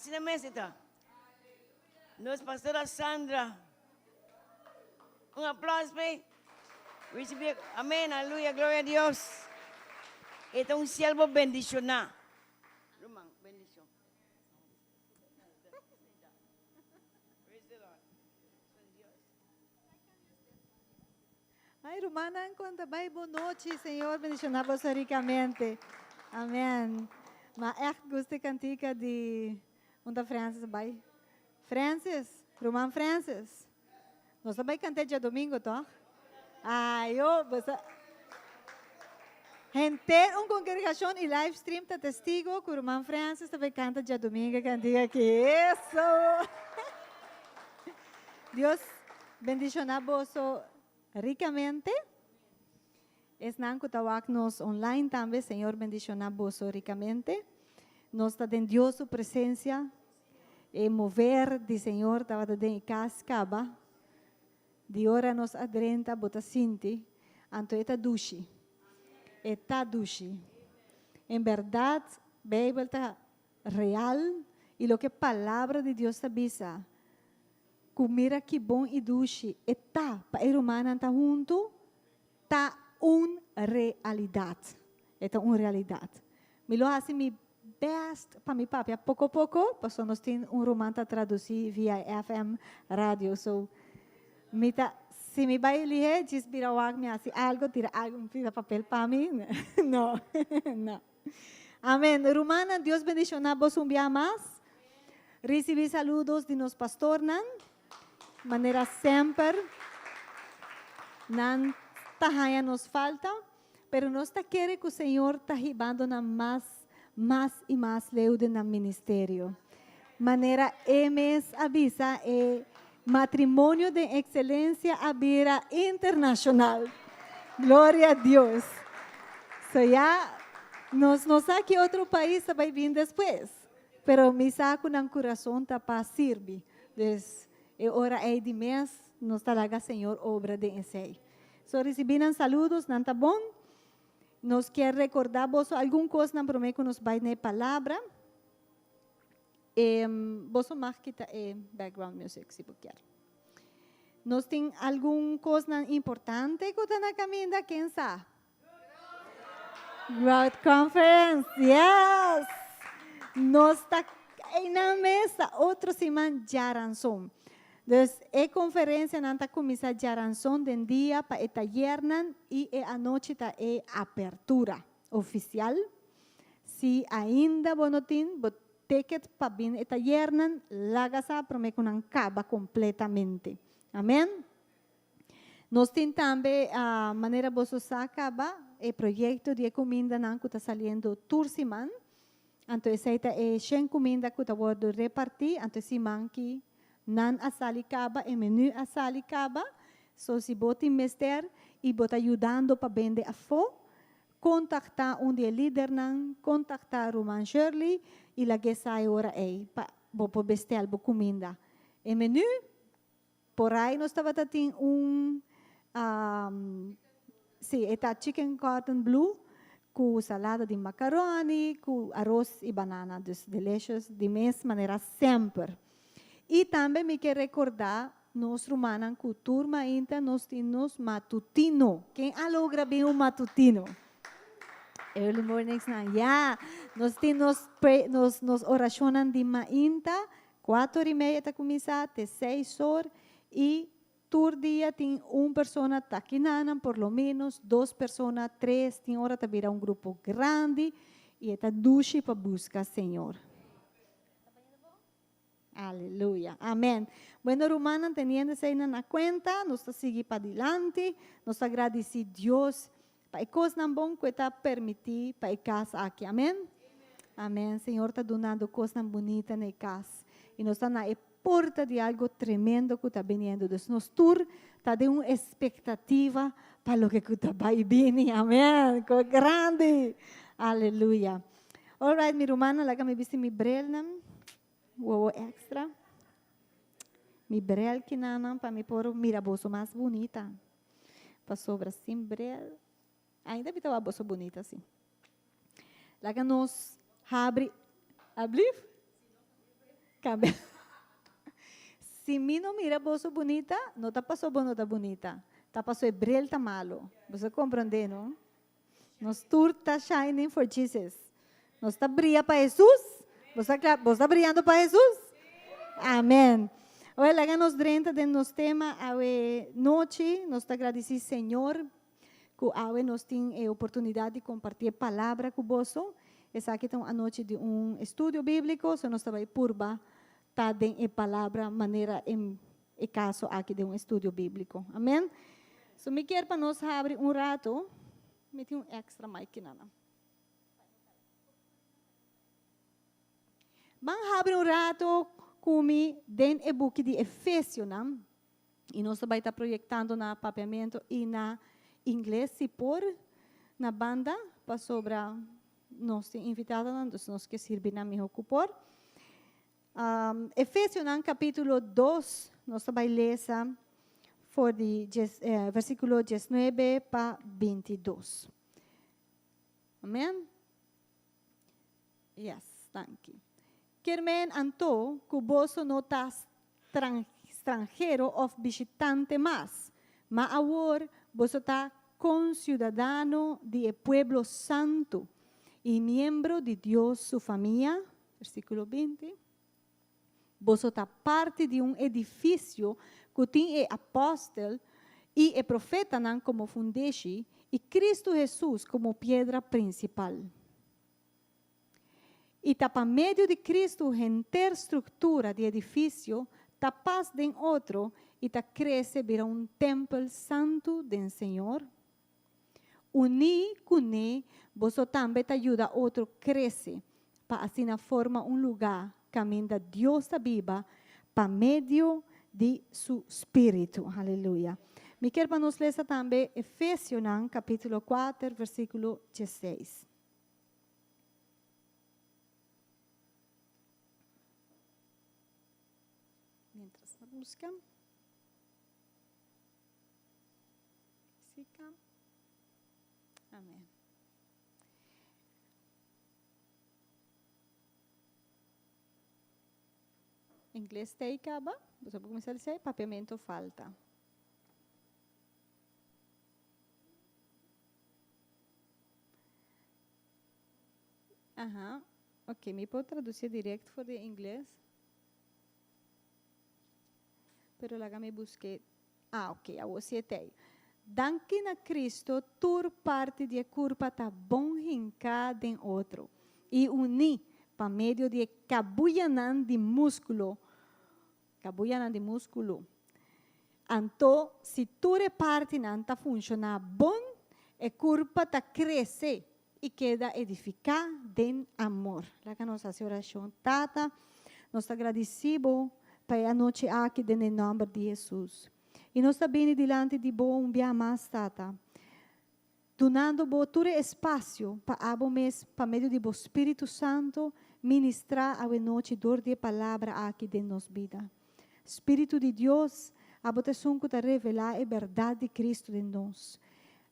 Asina mes e ta. Nos pastora Sandra. Un aplauso p'e. Ricibi, amen, aleluya, gloria a Dios. E ta un siervo bendiciona. Ruman, bendicion. Praise the Lord. Ay, rumannan, kon ta bai? Bon nochi, Señor bendiciona boso ricamente. Amen. Ma echt gusta e cantica di unda Francis bai. Francis, ruman Francis. Nos ta bai canta djadomingo, toch? Ayo, boso Henter un congregacion y live stream ta testigo cu ruman Francis ta bai canta djadomingo e cantica aki. Eso! Dios bendiciona boso ricamente. Esnan cu ta wak nos online tambe, Señor bendiciona boso ricamente. Nos ta den Dios su presencia. E mover di Señor tabata den e cas caba. Di ora nos a drenta bo ta sinti, anto e ta dushi. E ta dushi. En berdad Bijbel ta real y loke Palabra di Dios ta bisa, cu mira ki bon y dushi e ta pa e rumannan ta huntu, ta un realidad. E ta un realidad. Mi lo haci mi best pa mi papia poco poco, pasobra nos tin un ruman ta traduci via FM radio, so mi ta, si mi bay lihe djis bira wak mi haci algo, tira algo, tira papel pa mi, no, no. Amen. Rumannan, Dios bendiciona boso un bia mas. Ricibi saludos di nos pastornan. Manera semper, nan ta haña nos falta, pero nos ta kere ku Señor ta hibando nan mas, mas i mas leu den nan ministerio. Manera e mes a bisa, e matrimonio den ekselensia a bira internashonal. Gloria a Dios! So ya nos no sa ki otro pais ta bai bin despues, pero mi sa ku nan kurason ta pa sirbi. Dus e ora ei di mes nos ta laga Señor obra den esei. So ricibi nan saludos, nan ta bon. Nos kier recorda boso algun cosnan prome cu nos bai na e palabra. E, boso mag kita e background music si bo kier. Nos tin algun cosnan importante cu ta na caminda, ken sa? Growth Conference, yes! Nos ta einan mes ta otro siman djaranson. Dus e conferencianan ta cuminsa djaranson den dia pa e tayernan y e anochi ta e apertura oficial. Si ainda bo no tin bo ticket pa bin e tayernan, laga sa prome cu nan caba completamente. Amen. Nos tin tambe, manera boso sa caba, e proyecto di e cumindanan cu ta saliendo tur siman. Anto esey ta e shen cuminda cu ta wordo reparti. Anto e siman ki nan a sali caba, e menu a sali caba. So si bo tin mester y bo ta yudando pa bende afo, contacta un di e lidernan, contacta Ruman Shirley y lag'e sa e ora ey pa bo por bestel bo cuminda. E menu Por ahí nos tabata tin un, sí, e ta chicken cordon bleu cu salada di macaroni cu aros y banana. Dus delicious di mes manera semper. Y tambe mi ke recorda nos rumannan cu tur mainta nos tin nos matutino. Ken a logra bin un matutino? Early mornings nan, ya. Nos tin nos, nos, nos oracionnan di mainta Cuater y media ta cuminsa te seis or y tur dia tin un persona ta kinanan, por lo menos dos persona, tres, tin ora ta bira un grupo grandi y e ta dushi pa busca Señor. Aleluya. Amen. Bueno rumannan, teniendo eseinan na cuenta, nos ta sigui padilanti, nos ta gradici Dios Pa e kosnan bon ku e ta permití pa e kas aki. Amen? Amen. Señor ta dunando kosnan bunita na e kas. I nos ta na e porta di algo tremendo ku ta biniendo. Dus nos tur ta den un espektativa pa loke ku ta bai bini. Amen. Ku grandi. Aleluya. All right, mi rumannan, laga mi bisti mi brelnan. Wowo extra. Mi brel kinanan pa mi por mira boso mas bunita. Pasobra sin brel, ainda mi ta wak boso bunita si. Laga nos habri, ablief? Cambia. Si mi no mira boso bunita, no ta paso bo no ta bunita. Ta paso e bril ta malo. Boso comprende, no? Nos tur ta shining for Jesus. Nos ta bria pa Jesus. Bo ta cla? Bo ta briando pa Jesus? Amen. Oe, laga nos drenta den nos tema awe nochi. Nos ta gradici Señor cu awe nos tin e oportunidad di comparti e palabra cu boso. Esaki ta un anochi di un estudio biblico, so nos ta bay purba ta den e palabra manera e caso aki den un estudio biblico. Amen. So mi kier pa nos habri un rato. Mi tin un extra mic kinana. Ban habri un rato cu mi den e buki di Efesionan. Y nos ta bay ta proyectando na Papiamento y na Ingles si por na banda pasobra nos tin invitadonan dus nos ke sirbi nan miho cu por. Efesionan capitulo 2 nos ta bay lesa for di versiculo 19 pa 22. Amen. Yes, danki. Kier men anto ku boso no ta stranhero òf bishitante mas, ma awor boso ta konsiudadano di e pueblo santu i miembro di Dios su famia, versíkulo 20. Boso ta parti di un edifisio ku tin e apòstel i e profetanan komo fundeshi i Kristu Hesus komo piedra prinsipal. I ta pa medio di Kristu henter struktura di edifisio ta pas den otro i ta krese bira un tèmpel santu den Señor. Uní kuné, boso tambe ta yuda otro krese pa asina forma un lugá kaminda Dios ta biba pa medio di su spiritu. Aleluya. Mi kier pa nos lesa tambe Efesionan kapítulo kuater versíkulo diesseis. Mientras ta buska. Sika. Amen. Ingles ta caba. Bo por cuminsa lesa papiamento falta. Aha. Ok, mi por traduci direct for di ingles. Pero laga mi buske. Ah, ok, awor si e t'ei. Danki na Cristo, tur parti di e curpa ta bon hinca den otro y uni pa medio di e cabuyanan di musculo, cabuyanan di musculo. Anto, si tur e partinan ta funciona bon, e curpa ta crece y keda edifica den amor. Laga nos haci oracion. Tata, nos ta gradici Bo pa e anochi aki den e nomber di Jesus. Y nos ta bini dilanti di Bo un bia mas, Tata, dunando Bo tur e espacio pa Abo mes, pa medio di Bo Spiritu Santo, ministra awenochi dor di e Palabra aki den nos bida. Spiritu di Dios, Abo ta esun cu ta revela e berdad di Cristo den nos.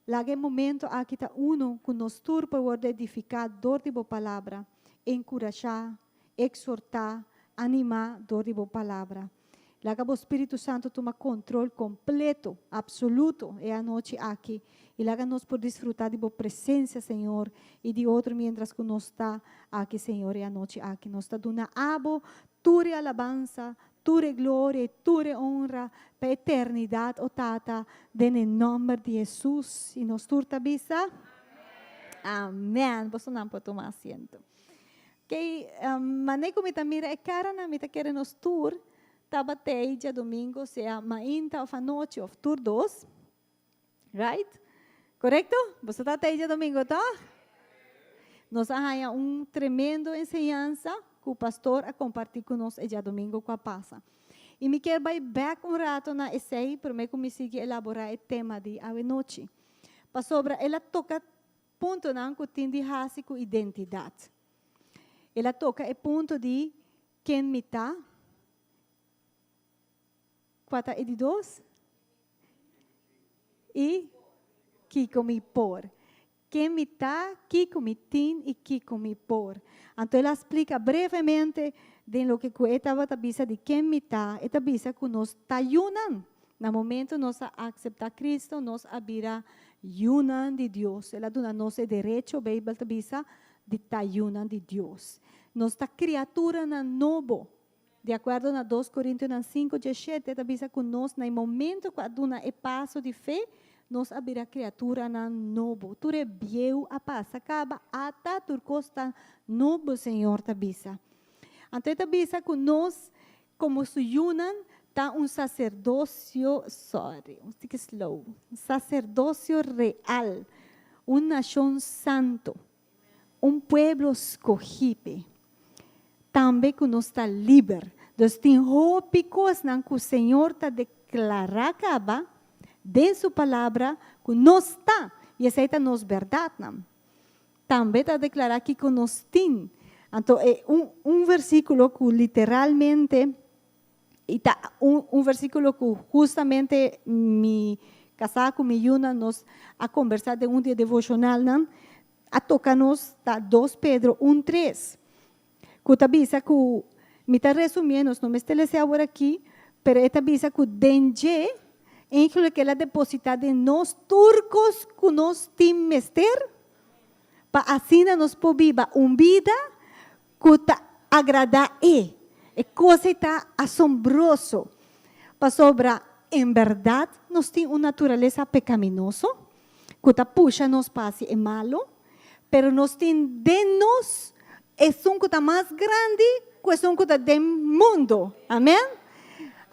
Laga e momento aki ta uno ku nos tur por wòrdu edifiká dor di bo palabra, enkurashá, eksortá, animá dor di bo palabra. Laga bo Spiritu Santu tuma kontrol kompleto, apsoluto e anochi aki i laga nos por disfrutá di bo presensia, Señor, i di otro miéntras ku nos ta aki, Señor, e anochi aki. Nos ta duna Abo tur e alabansa, Tur e gloria i tur e honra pa eternidat, o Tata, den e nomber di Hesus. I nos tur ta bisa, Amen. Bosonan por tuma asiento. Ok, mane ku mi ta mira e karanan, mi ta kere nos tur tabat'ei djadumingu, sea mainta òf anochi òf tur dos. Right? Korekto? Boso tabat'ei djadumingu, tòg? Nos a haña un tremendo enseñansa ku pastor a kompartí ku nos e djadumingu ku a pasa. I mi kier bai bèk un rato na esei promé ku mi sigui elaborá e tema di awenochi. Pasobra el a toka puntonan ku tin di hasi ku identidat. El a toka e punto di ken mi ta, kua ta e di dos, i kiko mi por. Ken mi ta, kiko mi tin i kiko mi por. Anto el a splika brevemente Den loke ku e tabata bisa di ken mi ta, e ta bisa ku nos ta yunan. Na momento nos a akseptá Kristu, nos a bira yunan di Dios. El a duna nos e derecho, Beibel ta bisa, di ta yunan di Dios. Nos ta kriaturanan nobo. Di akuerdo na 2 Korintionan 5:17 ta bisa ku nos na e momento ku a duna e paso di fe, nos a bira kriaturanan nobo. Tur e bieu a pasa kaba, ata tur kos ta nobo, Señor ta bisa. Anto e ta bisa ku nos komo su yunan ta un saserdosio, sorry, un tiki slow, un saserdosio real, un nashon santu, un pueblo skohí p'e. Tambe ku nos ta liber. Dus tin hopi kosnan ku Señor ta deklará kaba den su Palabra ku nos ta, i esei ta nos bèrdatnan. Tambe ta deklará kiko nos tin. Anto e un un versíkulo ku literalmente i ta un un versíkulo ku hustamente mi kasá ku mi yunan nos a kombersá den un di e devoshonalnan a toka nos ta 2 Pedro 1:3 ku ta bisa ku mi ta resumié, nos no mester lesa awor aki, pero e ta bisa ku den dje enkele ku el a depositá den nos tur kos ku nos tin mester pa asina nos por biba un bida ku ta agradá e. E kos ei ta asombroso, pasobra en bèrdat nos tin un naturalesa pekaminoso ku ta pusha nos pa hasi e malu, pero nos tin den nos esun ku ta mas grandi ku esun ku ta den mundu. Amèn?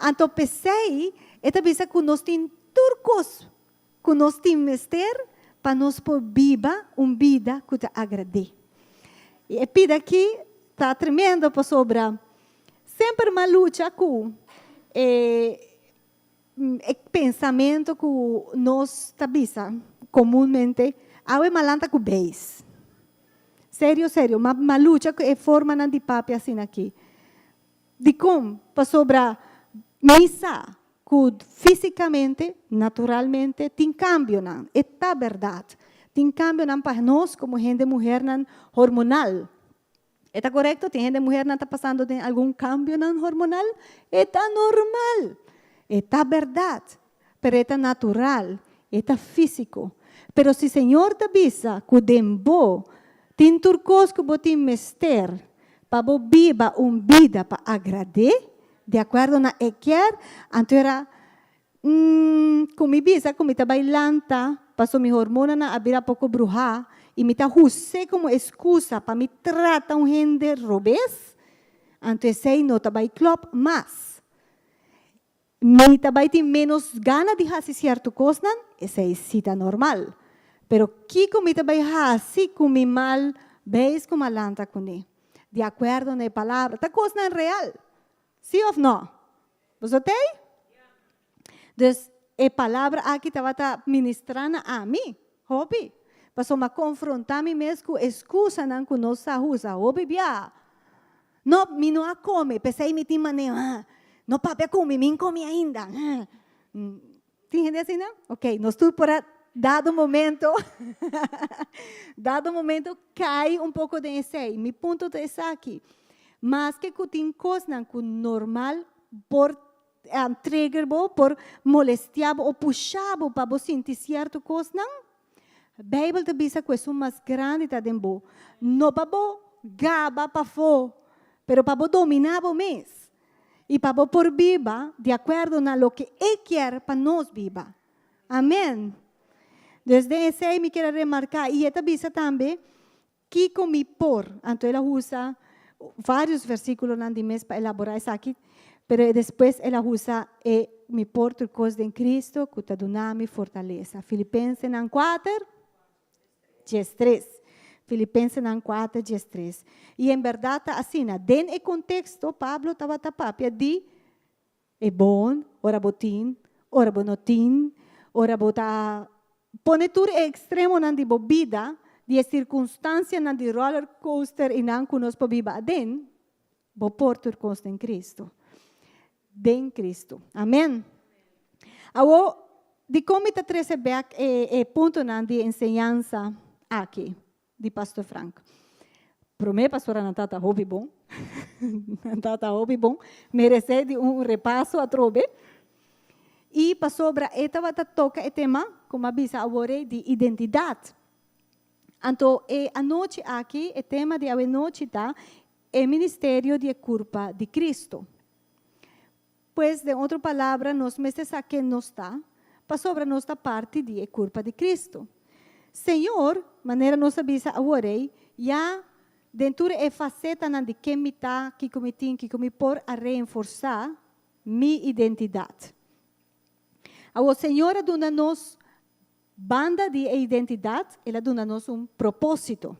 Anto p'esei e ta bisa ku nos tin tur kos ku nos tin mester pa nos por biba un bida ku ta agrad'é. I e pida akí ta tremendo pasobra semper m'a lucha ku e e pensamentu ku nos ta bisa komunmente, Awe m'a lanta ku beis. Serio, serio, m'a lucha ku e formanan di papia asina akí. Dikon? Pasobra mi sa ku físikamente, naturalmente, tin kambionan. E ta bèrdat. Tin kambionan pa nos komo hende muhernan hormonal. E ta korekto? Tin hende muhernan ta pasando den algun kambionan hormonal? E ta normal. E ta bèrdat. Pero e ta natural. E ta físiko. Pero si Señor ta bisa ku den bo tin tur kos ku bo tin mester pa bo biba un bida pa agrad'é, Di akuerdo na e kier, anto era, mm, ku mi bisa ku mi ta bai lanta paso mi hormonanan a bira poko bruhá i mi ta hus'é komo eskusa pa mi trata un hende robes, anto esei no ta bai klòp mas. Mi ta bai tin ménos gana di hasi sierto kosnan, esei sí ta normal. Pero kiko mi ta bai hasi ku mi mal beis ku m'a lanta kuné? Di akuerdo na e palabra, ta kosnan real. Sí òf nò? Boso t'ei? Dus, e palabra aki tabata ministrá na ami hopi, pasobra m'a konfrontá mi mes ku eskusanan ku nos sa usa hopi biaha. No, mi no a kome, p'esei mi tin manera. No papia ku mi, mi n komi ainda. Tin hende asina? Ok, nos tur por a dado momento, dado momento kai un poko den esei. Mi punto ta esaki, maske ku tin kosnan ku normal por trigger bo, por molestia bo o pusha bo pa bo sinti sierto kosnan, Beibel ta bisa ku esun mas grandi ta den bo, no pa bo gaba pafó, pero pa bo dominá bo mes. I pa bo por biba di akuerdo na loke E kier pa nos biba. Amen. Dus den esei mi kier a remarká, i e ta bisa tambe, Kiko mi por? Anto el a usa vários versíkulonan di mes pa elaborá esaki, pero e despues el a usa e mi por tur kos den Cristo ku ta duna mi fortalesa. Filipensenan 4, 13. Filipensenan 4, 13. I en bèrdat ta asina. Den e konteksto Pablo tabata papia di e bon, ora bo tin, ora bo no tin, ora bo ta pone tur e ekstremonan di bo bida, di e sirkunstansianan di roller coaster i nan ku nos por biba aden, bo por tur kos den Cristo. Den Cristo. Amen. Awor, dikon mi ta trese bèk e e puntonan di enseñansa aki di Pastor Frank? Promé, Pastor Anatá ta hopi bon. Nan tabata hopi bon, meresé di un repaso atrobe. I pasobra e tabata toka e tema, komo a bisa awor ei, di identidat. Anto e anochi aki, e tema di awenochi ta E Ministerio di e Kurpa di Cristo. Pues, den otro palabra, nos mester sa ken nos ta, pasobra nos ta parti di e kurpa di Cristo. Señor, manera nos a bisa awor ei, ya den tur e fasetanan di ken mi ta, kiko mi tin, kiko mi por, a reenforsá mi identidat. Awor, Señor a duna nos Banda di e identidat, el a duna nos un propósito.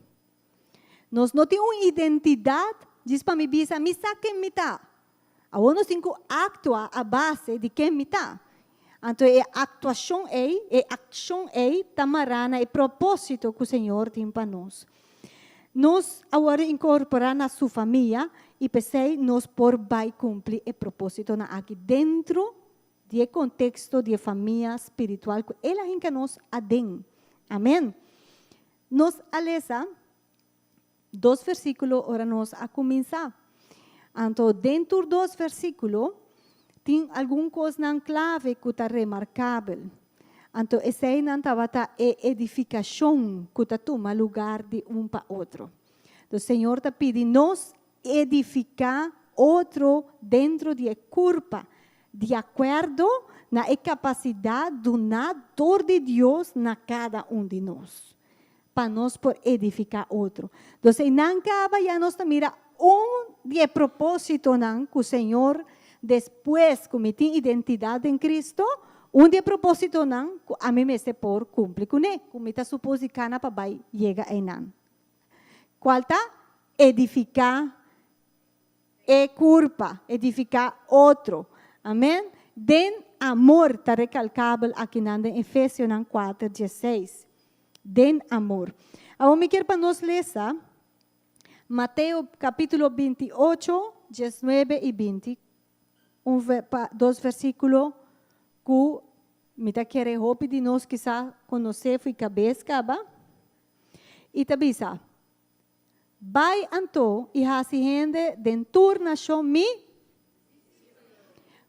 Nos no tin un identidat djis pa mi bisa, Mi sa ken mi ta. Awor nos tin ku aktua a base di ken mi ta. Anto e aktuashon ei, e akshon ei ta mará na e propósito ku Señor tin pa nos. Nos a wòrdu inkorporá na Su famia i p'esei nos por bai kumpli e propósitonan aki dentro di e konteksto di e famia spiritual ku El a hinka nos aden. Amen. Nos a lesa dos versíkulo ora nos a kuminsá. Anto den tur dos versíkulo tin algun kosnan klave ku ta remarkabel. Anto eseinan tabata e edifikashon ku ta tuma lugar di un pa otro. Entonces Señor ta pidi nos edifiká otro dentro di e kurpa, di akuerdo na e kapasidat duná dor di Dios na kada un di nos, pa nos por edifiká otro. Entonces einan kaba ya nos ta mira un di e propósitonan ku Señor, despues ku mi tin identidat den Cristo, un di e propósitonan ku ami mester por kumpli kuné, ku mi ta supos di kana pa bai yega einan. Cual ta edifica e curpa, edifica otro. Amen. Den amor ta recalcabel akinan den Efesionan cuater dieseis. Den amor. Awor mi kier pa nos lesa Mateo capitulo 28, 19 y 20. Un pa dos versiculo cu mi ta kere hopi di nos kisa conoce fu cabes caba. I ta bisa, Bai anto i hasi hende den tur nashon mi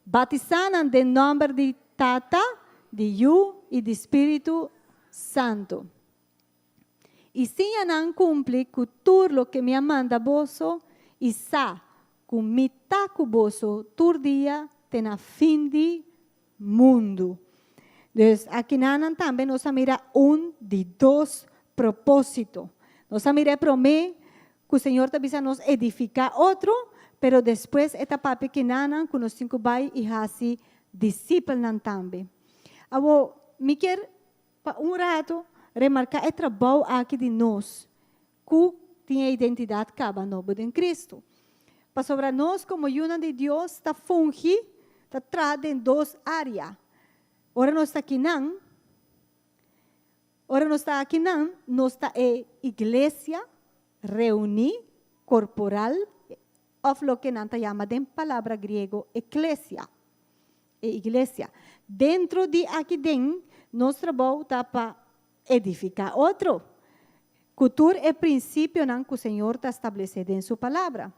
batisá nan den nòmber di Tata, di Yu i di Spiritu Santu. I siña nan kumpli ku tur loke mi a manda boso, i sa ku mi ta ku boso tur dia te na fin di mundu. Dus akinanan tambe nos a mira un di dos propósito. Nos a mira e promé ku Señor ta bisa nos edifiká otro, pero despues e ta papia kinanan ku nos tin ku bai i hasi disipelnan tambe. Awor, mi kier pa un rato remarká e trabou aki di nos ku tin e identidat kaba nobo den Kristu. Pasobra nos komo yunan di Dios ta fungi, ta traha den dos área. Ora nos ta akinan, ora nos ta akinan, nos ta e iglesia reuní, korporal, òf loke nan ta yama den palabra griego eklesia, e iglesia. Dentro di aki den, nos trabou ta pa edifiká otro ku tur e prinsipionan ku Señor ta establesé den Su Palabra.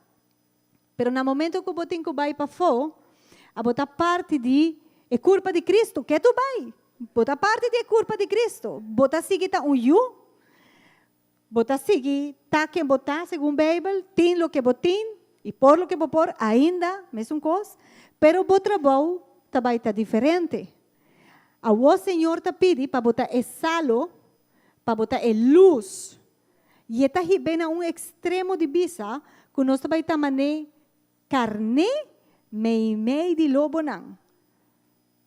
Pero na momento ku bo tin ku bai pafó, abo ta parti di e kurpa di Kristu. Ke tu bai? Bo ta parti di e kurpa di Kristu. Bo ta sigui ta un yu. Bo ta sigui ta ken bo ta segun Beibel, tin loke bo tin i por loke bo por ainda, mesun kos, pero bo trabou ta bai ta diferente. Awor Señor ta pidi pa bo ta e salo, pa bo ta e lus. I e ta hib'é na un ekstremo di bisa ku nos ta bai ta man'é karné meimei di lobonan.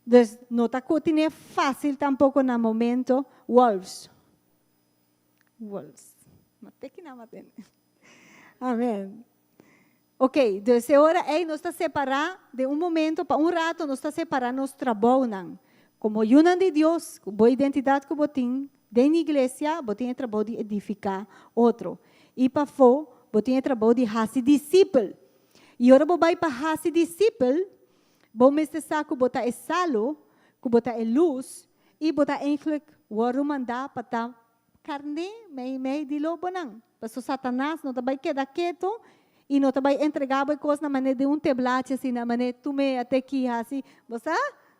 Dus no ta ku tin'é fásil tampoko na momento wolves. Wolves. Mate kina mate. Amen. Ok, dus e ora ei nos ta separá den un momento, pa un rato nos ta separá nos trabounan. Komo yunan di Dios, ku bo identidat ku bo tin den iglesia, bo tin e trabou di edifiká otro. I pafó, bo tin e trabou di hasi disipel. I ora bo bai pa hasi disipel, bo mester sa ku bo ta e salu, ku bo ta e lus, i bo ta eindelijk wòrdu mandá pa ta Karné meimei di lobonan. Paso Satanas no ta bai keda ketu. I no ta bai entregá bo e kosnan manera den un teblachi asina, manera tum'é a te ki hasi. Bo sa?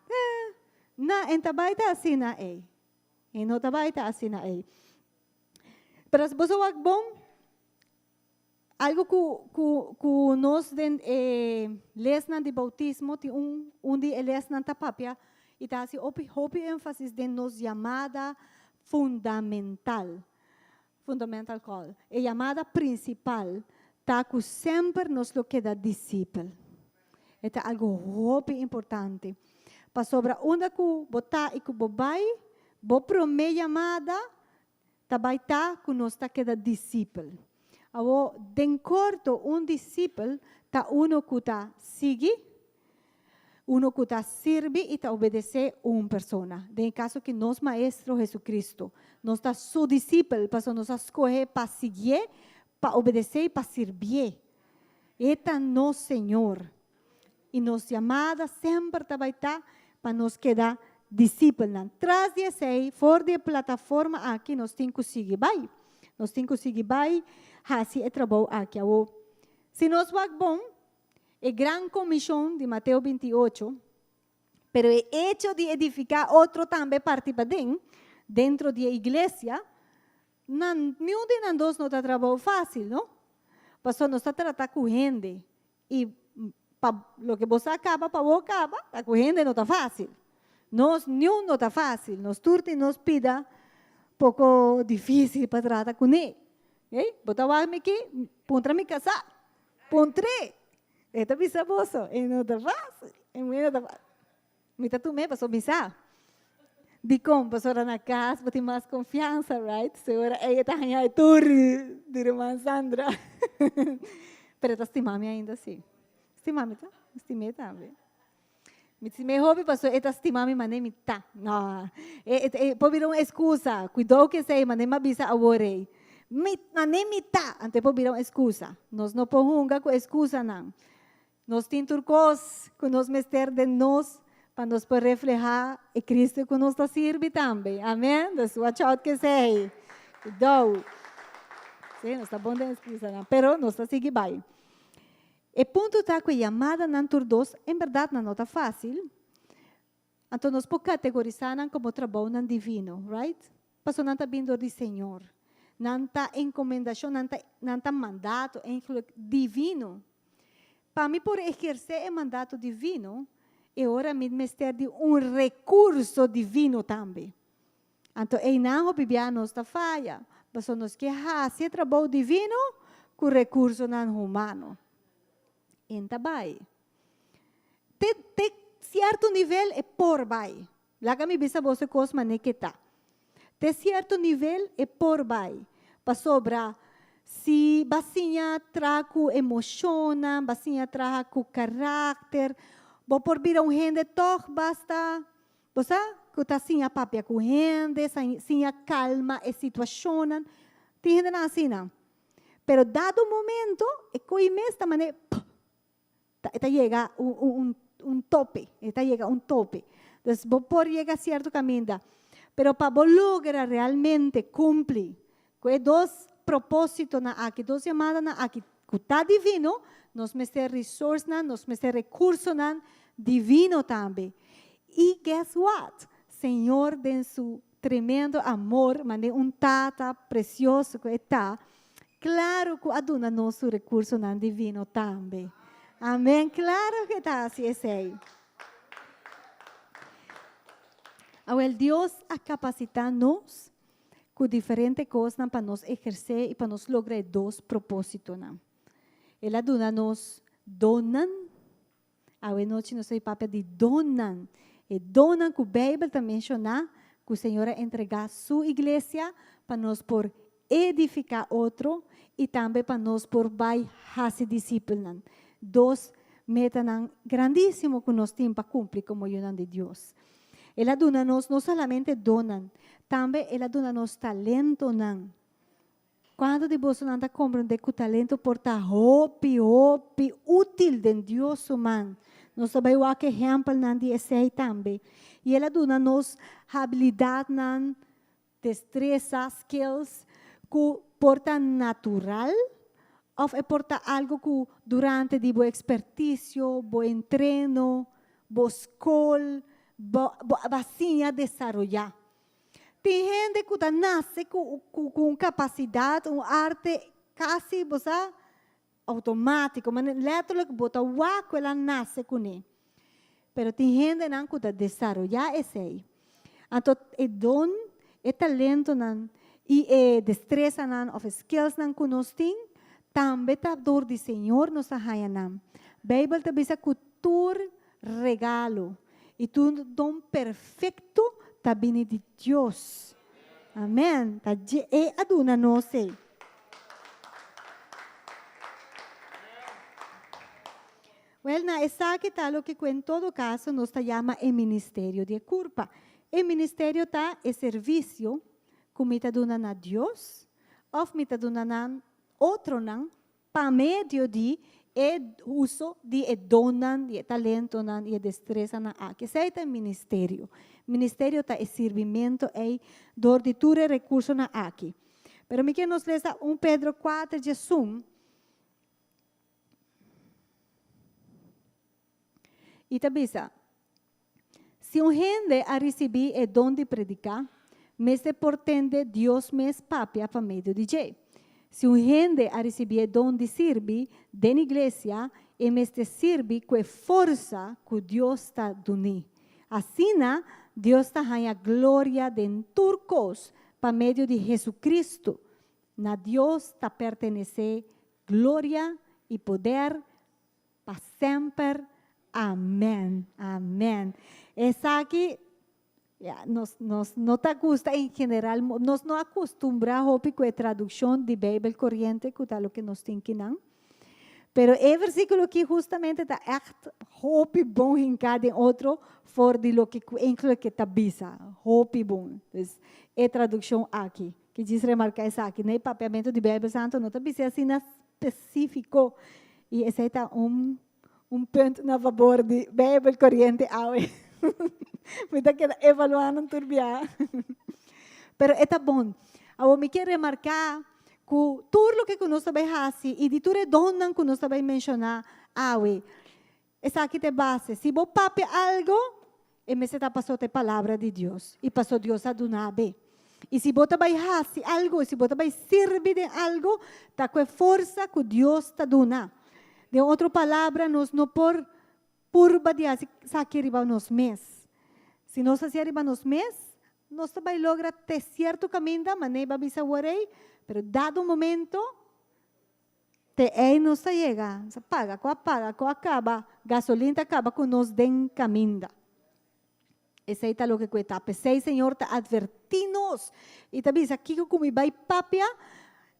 Eh, na, e ta bai ta asina ei. E no ta bai ta asina ei. Pero si boso wak bon, algu ku, ku, ku nos den e lesnan di boutismo tin un, un di e lesnan ta papia i ta hasi hopi, hopi énfasis den nos yamada fundamental. Fundamental call. E yamada prinsipal ta ku semper nos lo keda disipel. E ta algu hopi importante. Pasobra unda ku bo ta i ku bo bai, bo promé yamada ta bai ta ku nos ta keda disipel. Awor, den korto, un disipel ta uno ku ta sigui Uno ku ta sirbi i ta obedesé un persona, den e kaso ki nos Maestro Jesucristo. Nos ta Su disipel pasobra nos a skohe pa siguié, pa obedesé i pa sirbié. E ta nos Señor. I nos yamada semper ta bai ta pa nos keda disipelnan. Tras di esei, for di e plataforma aki nos tin ku sigui bai. Nos tin ku sigui bai hasi e trabou aki. Awor, si nos wak bon, E gran komishon di Mateo 28, pero e echo di edifiká otro tambe parti paden, dentro di e iglesia, nan, niun di nan dos no ta trabou fásil, no? Pasobra nos ta trata ku hende, i pa loke bo sa kaba pa bo kaba, ta ku hende no ta fásil. Nos niun no ta fásil, nos tur tin nos pida poko difísil pa trata kuné. Ey, bo ta wak mi ki? Puntra mi kasá. Puntr'é. E ta bisa boso, e no ta fásil. E muhé no ta fásil. Mi ta tum'é pasobra mi sa. Dikon? Pasobra na kas bo tin mas konfiansa, right? So ora ey e ta haña e tur di ruman Sandra. Pero e ta stima mi ainda si. Stima mi ta? Stim'é tambe. Mi stim'é hopi pasobra e ta stima mi manera mi ta. No, e, e, e por bira un excusa. Cuidou cu esey, manera mi a bisa awor ey. Mi, manera mi ta, anto e por bira un excusa. Nos no por hunga cu excusanan. Nos tin tur cos cu nos mester den nos pa nos por refleha e Cristo cu nos ta sirbi tambe. Amen? Dus watch out cu esey. Cuidou. Sí, nos ta bon den excusanan, pero nos ta sigui bay. E punto ta ku e yamadanan tur dos en bèrdat nan no ta fásil, anto nos por kategorisá nan komo trabounan divino, right? Pasobra nan ta bin dor di Señor. Nan ta enkomendashon, nan ta nan ta mandato eigenlijk divino. Pa mi por ehersé e mandato divino, e ora mi mester di un rekurso divino tambe. Anto einan hopi bia nos ta faya, pasobra nos ke hasi e trabou divino ku rekursonan humano. En ta bai. Te te sierto nivel e por bai. Laga mi bisa boso e kos manera ke ta. Te sierto nivel e por bai, pasobra si bo a siña traha ku emoshonnan, bo a siña traha ku karakter, bo por bira un hende tòg basta Bo sa ku ta siña papia ku hende, siña kalma e situashonnan. Tin hendenan asina. Pero dado momento e koi mes ta manera pff, e ta yega un un tope, e ta yega un tope. Dus bo por yega sierto kaminda, pero pa bo logra realmente kumpli ku e dos propósitonan aki, dos yamadanan aki ku ta divino, nos mester resourcenan, nos mester rekursonan divino tambe. I guess what? Señor den su tremendo amor, manera un tata presioso ku e ta, klaro ku a duna nos su rekursonan divino tambe. Amen, klaro ku e ta hasi esei. Awel, Dios a kapasitá nos ku diferente kosnan pa nos ehersé i pa nos logra e dos propósitonan. El a duna nos donnan. Awe nochi nos ta papia di donnan. E donnan ku Beibel ta menshoná ku Señor a entregá su iglesia pa nos por edifiká otro i tambe pa nos por bai hasi disipelnan. Dos metanan grandísimo ku nos tin pa kumpli komo yunan di Dios. El a duna nos no solamente donnan, tambe el a duna nos talentonan. Kuantu di bosonan ta komprendé ku talento por ta hopi, hopi útil den Dios su man? Nos ta bai wak ehèmpelnan di esei tambe. I el a duna nos habilidatnan, destresa, skills, ku por ta natural. Òf e por ta algu ku durante di bo ekspertisio, bo entreno, bo skol, bo bo a siña desaroyá. Tin hende ku ta nase ku ku un kapasidat, un arte kasi bo sa outomátiko, manera lèterlik bo ta wak ku el a nase kuné. Pero tin hendenan ku ta desaroyá esei. Anto e don, e talentonan i e destresanan òf e skillsnan ku nos tin, tambe ta dor di Señor nos a haña nan. Beibel ta bisa ku tur regalo i tur don perfekto ta bini di Dios. Amèn. Ta dje E a duna nos ei. Wèl, na esaki ta loke ku en todo kaso nos ta yama e ministerio di e kurpa. E ministerio ta e servisio ku mi ta duna na Dios òf mi ta duna na otronan pa medio di e uso di e donnan, di e talentonan i e destresanan aki. Esei ta e ministerio. Ministerio ta e sirbimentu ei dor di tur e rekursonan aki. Pero mi ke nos lesa un Pedro kuater djesun. I ta bisa, Si un hende a risibí e don di prediká, mester por tende Dios mes papia pa medio di dje. Si un hende a risibí e don di sirbi den iglesia, e mester sirbi ku e forsa ku Dios ta dun'é. Asina, Dios ta haña gloria den tur kos pa medio di Hesukristu. Na Dios ta pertenesé gloria i poder pa semper. Amèn. Amèn. Esaki, ya, nos, nos no ta gusta en general, nos no a kustumbrá hopi ku e tradukshon di Beibel koriente ku ta loke nos tin kinan. Pero e versíkulo aki hustamente ta ègt hopi bon hinká den otro for di loke ku enkele ta bisa. Hopi bon. Dus, e tradukshon aki. Ke djis remarká esaki, na e papiamentu di Beibel Santu no ta bis'é asina spesífiko, i esei ta un un punt na fabor di Beibel koriente awe. Mi ta keda evaluá nan tur biaha. Pero e ta bon. Awor mi ke remarká ku tur loke ku nos ta bai hasi i di tur e donnan ku nos ta bai menshoná awe, Esaki ta e base. Si bo papia algo, e mester ta paso ta e palabra di Dios i paso Dios a duna be. I si bo ta bai hasi algo, si bo ta bai sirbi den algo, ta ku e forsa ku Dios ta duna. Den otro palabra, nos no por purba di hasi esaki riba nos mes. Si nos hasié riba nos mes, nos ta bai logra te sierto kaminda, manera bo a bisa awor ei, pero dado momento, Te ei nos ta yega, nos a paga ku a paga ku a kaba, gasolin ta kaba ku nos den kaminda. Esei ta loke ku e ta. P'esei Señor ta atvertí nos i ta bisa kiko ku mi bai papia,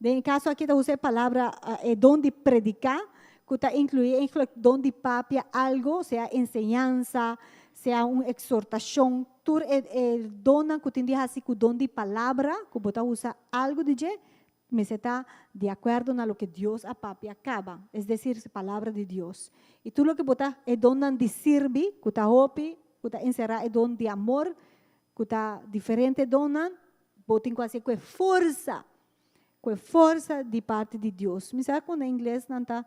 den e kaso aki ta usa e palabra e don di prediká, ku ta inkluí eigenlijk don di papia algo, sea enseñansa, sea un eksortashon, tur e e donnan ku tin di hasi ku don di palabra, ku bo ta usa algu di dje, Mester ta di akuerdo na loke Dios a papia kaba, es desir, e Palabra di Dios. I tur loke bo ta e donnan di sirbi, ku ta hopi, ku ta enserá e don di amor, ku ta diferente donnan, bo tin ku hasié ku e forsa, ku e forsa di parti di Dios. Mi sa ku na ingles nan ta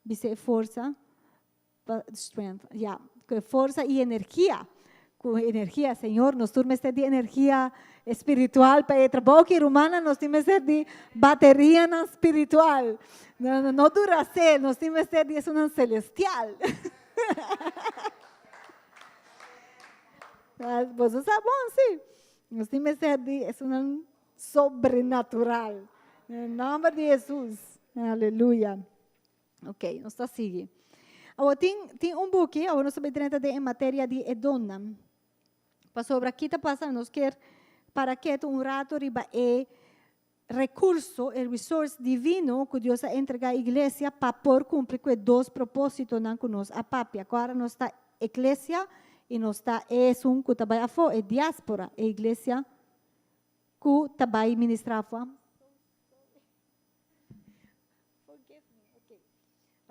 bisa e forsa, Strength, ya. Ku e forsa i energia. Ku energia, Señor, nos tur mester di energia espiritual pa e trabou ki rumannan, nos tin mester di baterianan spiritual. No, no, no Duracell, nos tin mester di esunnan celestial. Boso sa bon, si. Nos tin mester di esunnan sobrenatural. Den nomber di Jesus. Aleluya. Ok, nos ta sigui. Awor tin, tin un buki, awor nos ta bai drenta den e materia di e donnan. Pasobra ki ta pasa, nos kier para ketu un rato riba e rekurso, e resource divino ku Dios a entrega iglesia pa por kumpli ku e dos propósitonan ku nos a papia. Ku ora nos ta eklesia i nos ta esun ku ta bai afó, e diáspora, e iglesia ku ta bai ministrá afó. Forgive me. Okay.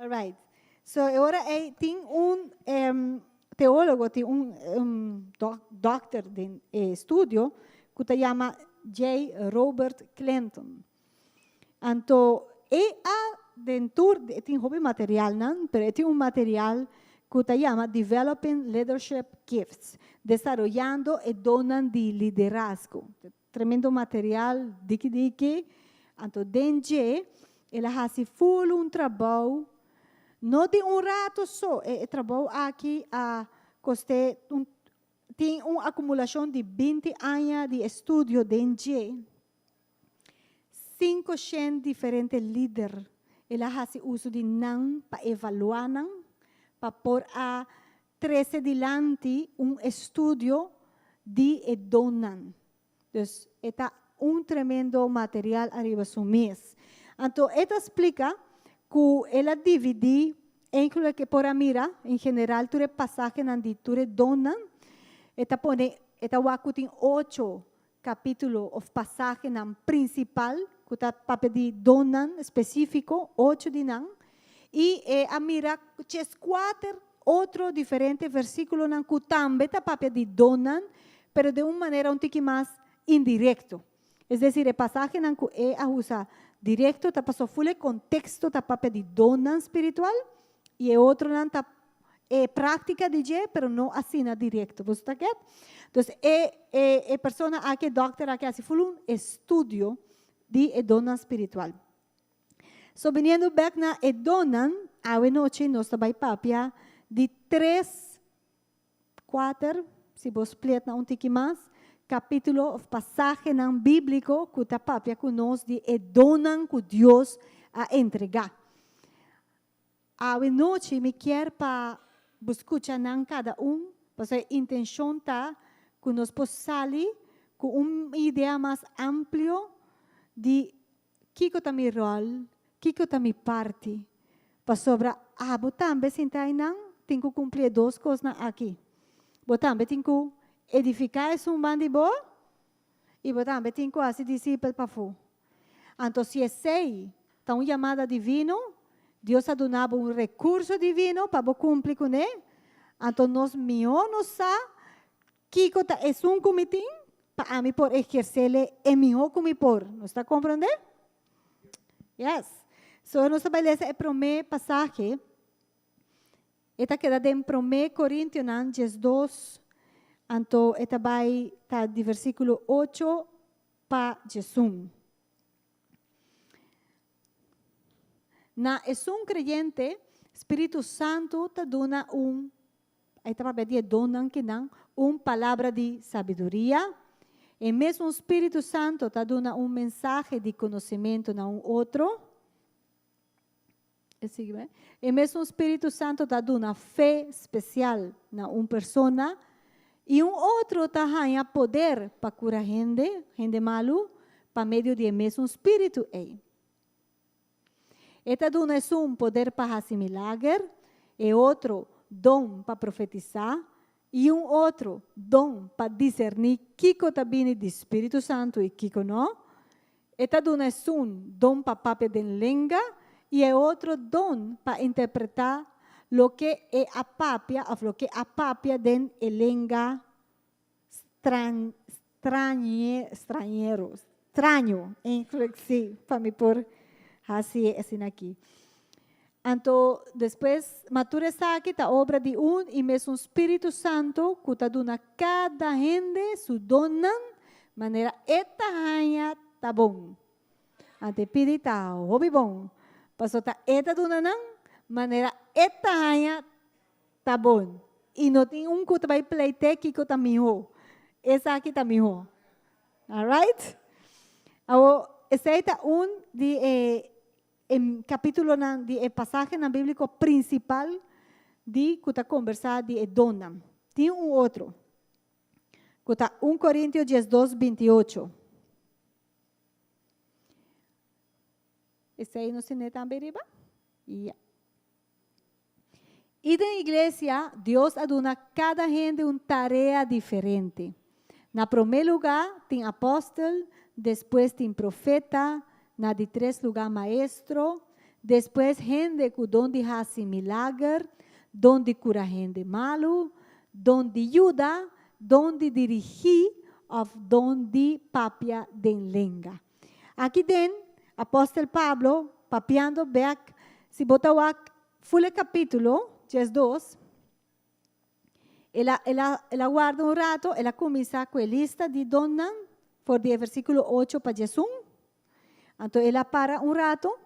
All right. So e ora ei tin un um, teólogo, tin un um, doc, doctor den e estudio ku ta yama J. Robert Clinton. Anto e a den tur, e tin hopi materialnan, pero e tin un material ku ta yama Developing Leadership Gifts, Desaroyando e Donnan di Liderazgo. Tremendo material, diki diki. Anto den dje el a hasi ful un trabou, no di un rato so, e trabou aki a kost'é un tin un akumulashon di binti aña di estudio den dje. Sinkoshen diferente lider el a hasi uso di nan pa evaluá nan, pa por a trese dilanti un estudio di e donnan. Dus e ta un tremendo material ariba su mes. Anto e ta splika ku el a dividí enkele ke por a mira en general tur e pasahenan di tur e donnan. E ta pone e ta wak ku tin ocho kapítulo òf pasahenan prinsipal ku ta papia di donnan spesífiko, ocho di nan, i e a mira cheskuater otro diferente versíkulonan ku tambe ta papia di donnan, pero den un manera un tiki mas indirekto. Es desir, e pasahenan ku e a usa direkto ta pasobra ful e konteksto ta papia di donnan spiritual i e otronan ta e práktika di dje, pero no asina direkto. Boso ta get? Dus e e e persona aki, e dòkter aki hasi ful un estudio di e donnan spiritual. So biniendo bèk na e donnan, awe nochi nos ta bai papia di tres, kuater, si bo split na un tiki mas, kapítulo òf pasahenan bíbliko ku ta papia ku nos di e donnan ku Dios a entregá. Awe nochi mi kier pa bo skucha nan kada un, pasobra e intenshon ta ku nos por sali ku un idea mas amplio di kiko ta mi ròl, kiko ta mi parti. Pasobra abo tambe sinta einan tin ku kumpli e dos kosnan aki. Bo tambe tin ku edifiká esun ban di bo i bo tambe tin ku hasi disipel pafó. Anto si esei ta un yamada divino, Dios a duna bo un rekurso divino pa bo kumpli kuné, anto nos mihó no sa kiko ta esun ku mi tin pa ami por ehersele e mihó ku mi por. Nos ta komprondé? Yes. So nos ta bai lesa e promé pasahe. E ta keda den Promé Korintionan 12, anto e ta bai ta di versíkulo ocho pa djesun. Na esun kreyente, Spiritu Santu ta duna un, ei ta papia di e donnan kinan, un palabra di sabiduria. E mesun Spiritu Santu ta duna un mensahe di konosementu na un otro. E sigui bai. E mesun Spiritu Santu ta duna fe spesial na un persona i un otro ta haña poder pa kura hende, hende malu, pa medio di e mesun Spiritu ei. E ta duna esun poder pa hasi milager, e otro don pa profetisá i un otro don pa diserní kiko ta bini di Spiritu Santu i kiko no. E ta duna esun don pa papia den lenga i e otro don pa interpretá loke e a papia òf loke a papia den e lenga stran, strañe, strañero, straño, eigenlijk sí, pa mi por hasi e asina aki. Anto despues, ma tur esaki ta obra di un i mesun Spiritu Santu ku ta duna kada hende su donnan manera e ta haña ta bon. Anto e pidi ta hopi bon, pasobra ta e ta duna nan manera e ta haña ta bon. I no tin un ku ta bai pleit'é kiko ta mihó. Esaki ta mihó. Alright? Awor, esei ta un di e E kapítulonan di e pasahenan bíbliko prinsipal di ku ta kombersá di e donnan. Tin un otro, ku ta un Korintio 12, 28. Esei nos tene tambe riba? Ya. I den iglesia, Dios a duna kada hende un tarea diferente. Na promé lugá tin apòstel, despues tin profeta, na di tres lugá maestro, despues hende ku don di hasi milager, don di kura hende malu, don di yuda, don di dirigí òf don di papia den lenga. Aki den, apòstel Pablo. papiando bek, si bo ta wak full e capítulo, 12, el a, el a, el a warda un rato, el a cuminsa cu e lista di donnan, for di e versiculo 8 pa 11. Anto el a para un rato,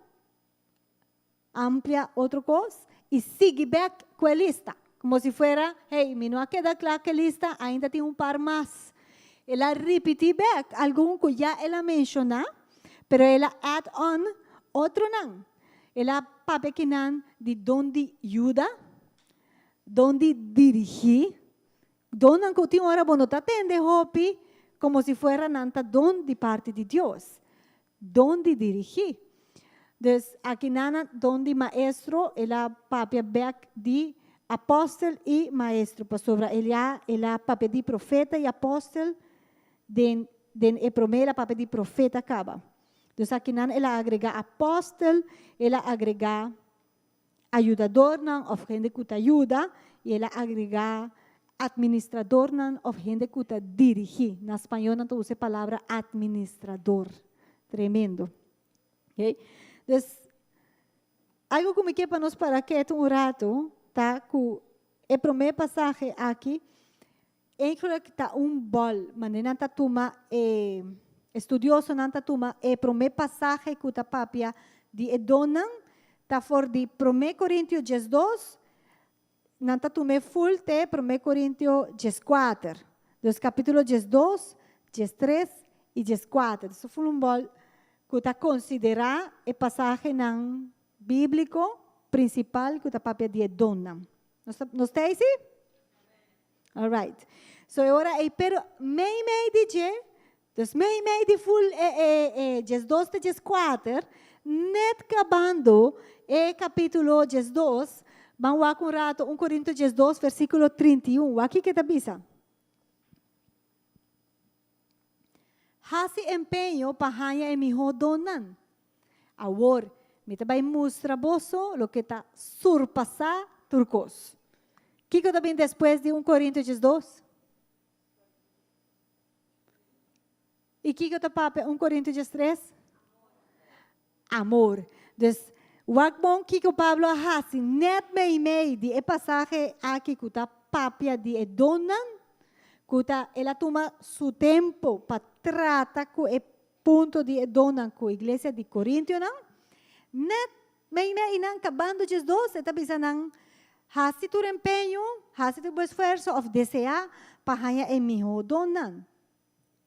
amplia otro cos y sigui bek cu e lista. Como si fuera, hey, mi no a keda cla cu e lista, ainda tin un par mas. El a ripiti bek algun cu ya el a menciona, pero el a add on otronan. El a papia kinan di don di yuda, don di dirigi, donnan cu tin ora bo no ta tende hopi, como si fuera nan ta don di parti di Dios. Don di dirigi. Dus akinan don di maestro, el a papia bek di apostel y maestro, pasobra el ya el a papia di profeta y apostel den e prome el a papia di profeta caba. Dus akinan el a agrega apostel, el a agrega ayudadornan of hende cu ta yuda y el a agrega administradornan of hende cu ta dirigi. Na spañol nan ta usa e palabra administrador. Tremendo. Okay? Dus, algo cu mi kier pa nos para keto un rato ta cu e prome pasahe aki eigenlijk ta un bol. Manera nan ta tuma e estudiosonan ta tuma e prome pasahe cu ta papia di e donnan ta for di Prome Corintio 12, nan ta tuma e full te Prome Corintio 14. Dus capitulo 12, 13 y 14. Dus full un bol cu ta considera e pasahenan biblico principal cu ta papia di e donnan. Nos ta ey si? All right. So e ora ey, pero mei mei di dje, dus mei mei di full e 12 te 14, net cabando e capitulo 12, ban wak un rato 1 Corinto 12 versiculo 31. Wak kico ta bisa. Hasi empeño pa haña e mihó donnan. Awor, mi ta bai mustra boso loke ta surpasá tur kos. Kiko ta bin despues di 1 Korintio 12? I kiko ta papia 1 Korintio 13? Amor. Dus, wak bon kiko Pablo a hasi net meimei di e pasahe aki ku ta papia di e donnan, ku ta el a tuma su tempu pa trata ku e punto di e donnan ku iglesia di Korintionan. Net meimei nan kabando 12 e ta bisa nan, Hasi tur empeño, hasi tur bo esfuerso òf deseá pa haña e mihó donnan.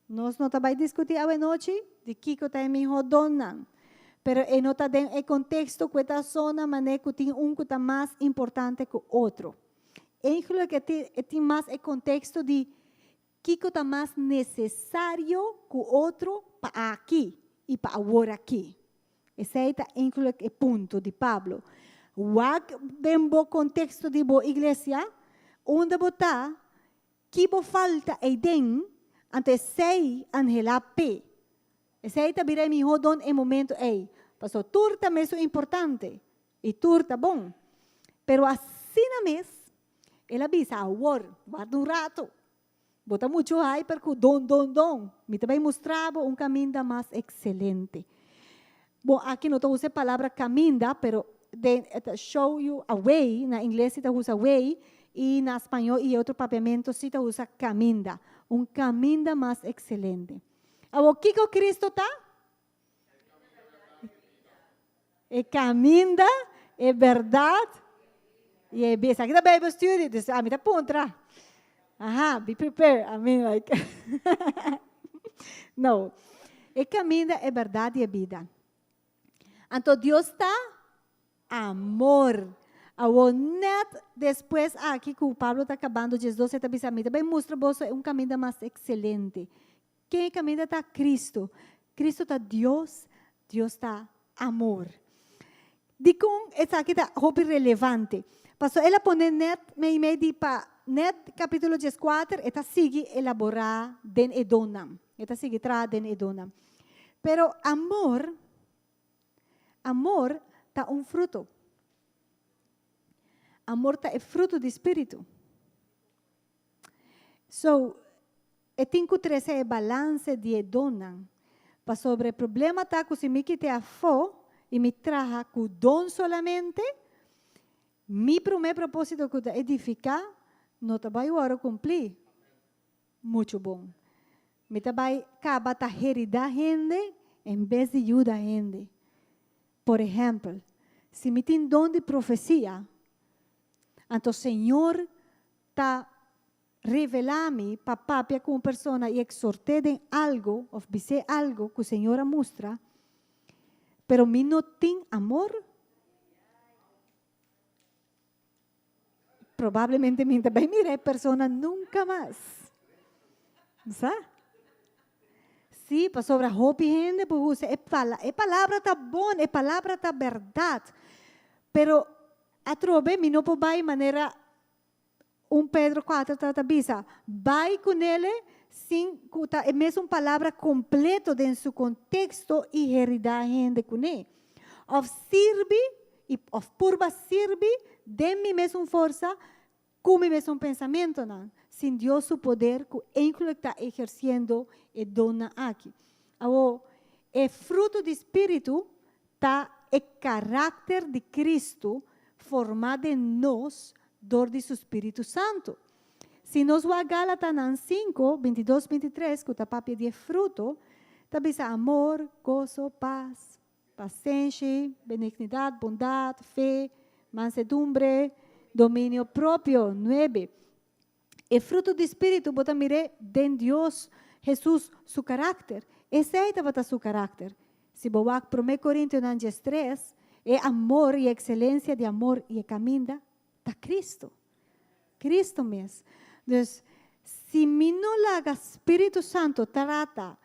Nos no ta bai diskutí awenochi di kiko ta e mihó donnan, pero e no ta den e konteksto ku e ta sona manera ku tin un ku ta mas importante ku otro. Eigenlijk e tin mas e konteksto di kiko ta mas nesesario ku otro pa aki i pa awor aki. Esei ta eigenlijk e punto di Pablo. Wak den bo konteksto di bo iglesia, unda bo ta, Ki bo falta eiden, anto esei anhelá p'e. Esei ta bira e mihó don e momento ei, pasobra tur ta mesun importante i tur ta bon. Pero asina mes, el a bisa, Awor, warda un rato. Bo ta muchu hyper ku don, don, don. Mi ta bai mustra bo un kaminda mas ekselente. Bon, aki no ta usa e palabra kaminda, pero den e ta show you a way, na ingles si ta usa way, i na spañó i e otro papiamentu si ta usa kaminda. Un kaminda mas ekselente. Awor, kiko Kristo ta? E kaminda, e bèrdat i e bida. Esaki ta Bijbel study, dus ami ta puntra. Aha, be prepared. I mean like no. E kaminda, e bèrdat i e bida. Anto Dios ta amor. Awor net despues aki ku Pablo ta kabando 12 e ta bisa, Mi ta bai mustra boso un kaminda mas ekselente. Ken e kaminda ta? Kristu. Kristu ta Dios, Dios ta amor. Dikon esaki ta hopi relevante? Pasobra el a pone net meimei di pa net kapítulo 14 e ta sigui elaborá den e donnan. E ta sigui traha den e donnan. Pero amor, amor ta un fruto. Amor ta e fruto di spiritu. So, e tin ku trese e balanse di e donnan. Pasobra e problema ta ku si mi kite afó, i mi traha ku don solamente, mi promé propósito ku ta edifiká no ta bai wòrdu kumplí muchu bon. Mi ta bai kaba ta heridá hende en bes di yuda hende. Por ehèmpel, si mi tin don di profesia, anto Señor ta revelá mi pa papia ku un persona i eksort'é den algu òf bis'é algu ku Señor a mustra, pero mi no tin amor, probablemente mi ta bai mira e persona nunka mas. Sa? Sí, pasobra hopi hende por usa e pala e palabra ta bon, e palabra ta bèrdat, pero atrobe mi no por bai manera Un Pedro kuater ta ta bisa, Bai ku nele sin ku ta e mesun palabra kompleto den su konteksto i heridá hende kuné. Òf sirbi i òf purba sirbi den mi mesun forsa ku mi mesun pensamentonan, sin Dios su poder ku eindelijk ta ehersiendo e donnan aki. Awor, e fruto di spiritu ta e karakter di Kristu formá den nos dor di su spiritu santu. Si nos wak Galatanan sinku, bintidos, bintitres ku ta papia di e fruto, ta bisa amor, goso, pas, pasenshi, benignidat, bondat, fe, mansedumbre, dominio propio. Nuebe. E fruto di spiritu bo ta mir'é den Dios, Hesus, su karakter. Esei tabata su karakter. Si bo wak Promé Korintionan diestres, e amor i ekselensia di amor i e kaminda ta Kristu. Kristu mes. Dus, si mi no laga Spiritu Santu trata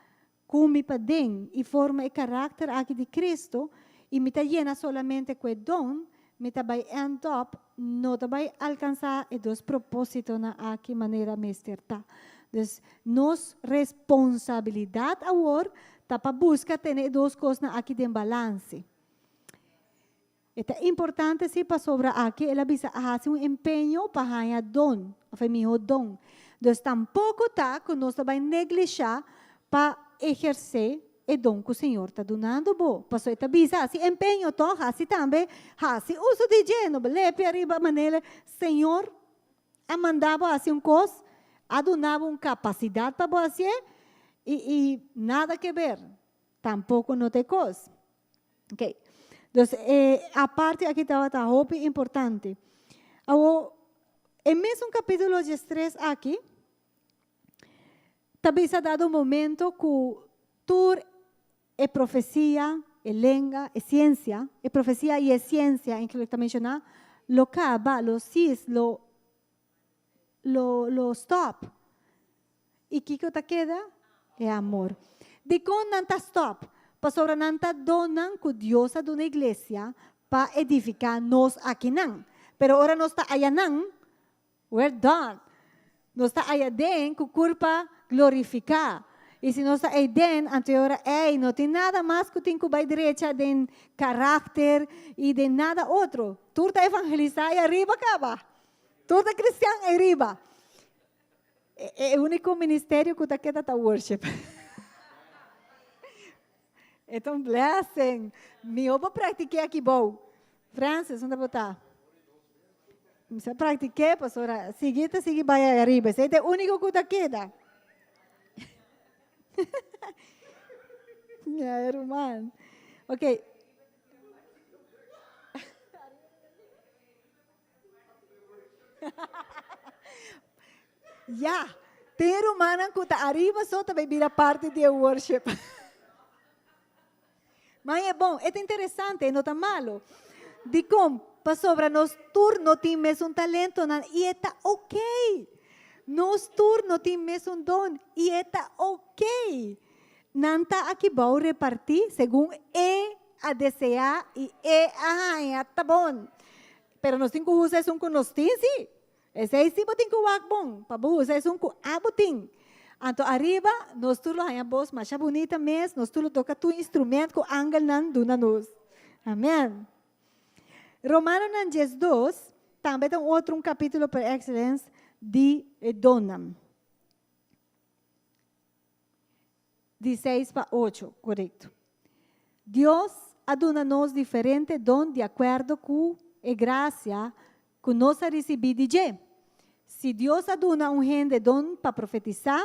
ku mi paden i forma e karakter aki di Kristu i mi ta yena solamente ku e don, mi ta bai end up no ta bai alkansá e dos propósitonan aki manera mester ta. Dus nos responsabilidat awor ta pa buska tene e dos kosnan aki den balanse. E ta importante si pasobra aki el a bisa a hasi un empeño pa haña don of e mihó don. Dus tampoko ta ku nos ta bai neglishá pa ehersé e don ku Señor ta dunando bo. Pasobra e ta bisa hasi empeño tòg, hasi tambe hasi uso di dje. No bo lepia riba manera Señor a manda bo hasi un kos, a duna bo un kapasidat pa bo hasié i i nada ke ber. Tampoko no ta e kos. Ok. Dus e aparte aki tabata hopi importante. Awo, e mesun capítulo diestres aki ta bisa dado momento cu tur e profecia, e lenga, e ciencia, e profecia y e ciencia eigenlijk ta menciona, lo caba, lo cease, lo lo lo stop. I kiko ta keda? E amor. Dikon nan ta stòp? Pasobra nan ta donnan ku Dios a duna iglesia pa edifiká nos akinan. Pero ora nos ta ayanan, we're done. Nos ta ayaden ku kurpa glorifiká. I si nos ta eiden, anto e ora ei no tin nada mas ku tin ku bai drecha den karakter i den nada otro. Tur ta evangelisá ei ariba kaba. Tur ta kristian ei riba. E úniko ministerio ku ta keda ta worship. E ta un blessing. Mihó bo praktik'é aki bou. Francis, unda bo ta? Mi sa praktik'é pasobra sigui ta sigui bai ai ariba. Esei ta e úniko ku ta keda. Ya, ruman. Ok. Ya, tin rumannan ku ta ariba so ta bai bira parti di e worship. Ma e bon, e ta interesante, e no ta malo. Dikon? Pasobra nos tur no tin mesun talentonan i e ta okey. Nos tur no tin mesun don i e ta okey. Nan ta aki bou repartí segun e a deseá i e a haña ta bon. Pero nos tin ku usa esun ku nos tin, sí. Esei sí bo tin ku wak bon, pa bo usa esun ku abo tin. Anto ariba nos tur lo haña bos masha bunita mes, nos tur lo toka tur instrument ku angelnan duna nos. Amen. Romanonan diesdos tambe ta un otro un kapítulo per excellence di e donnan. Di seis pa ocho, korekto. Dios. a duna nos diferente don di akuerdo ku e grasia ku nos a risibí di dje. Si Dios a duna un hende don pa profetisá,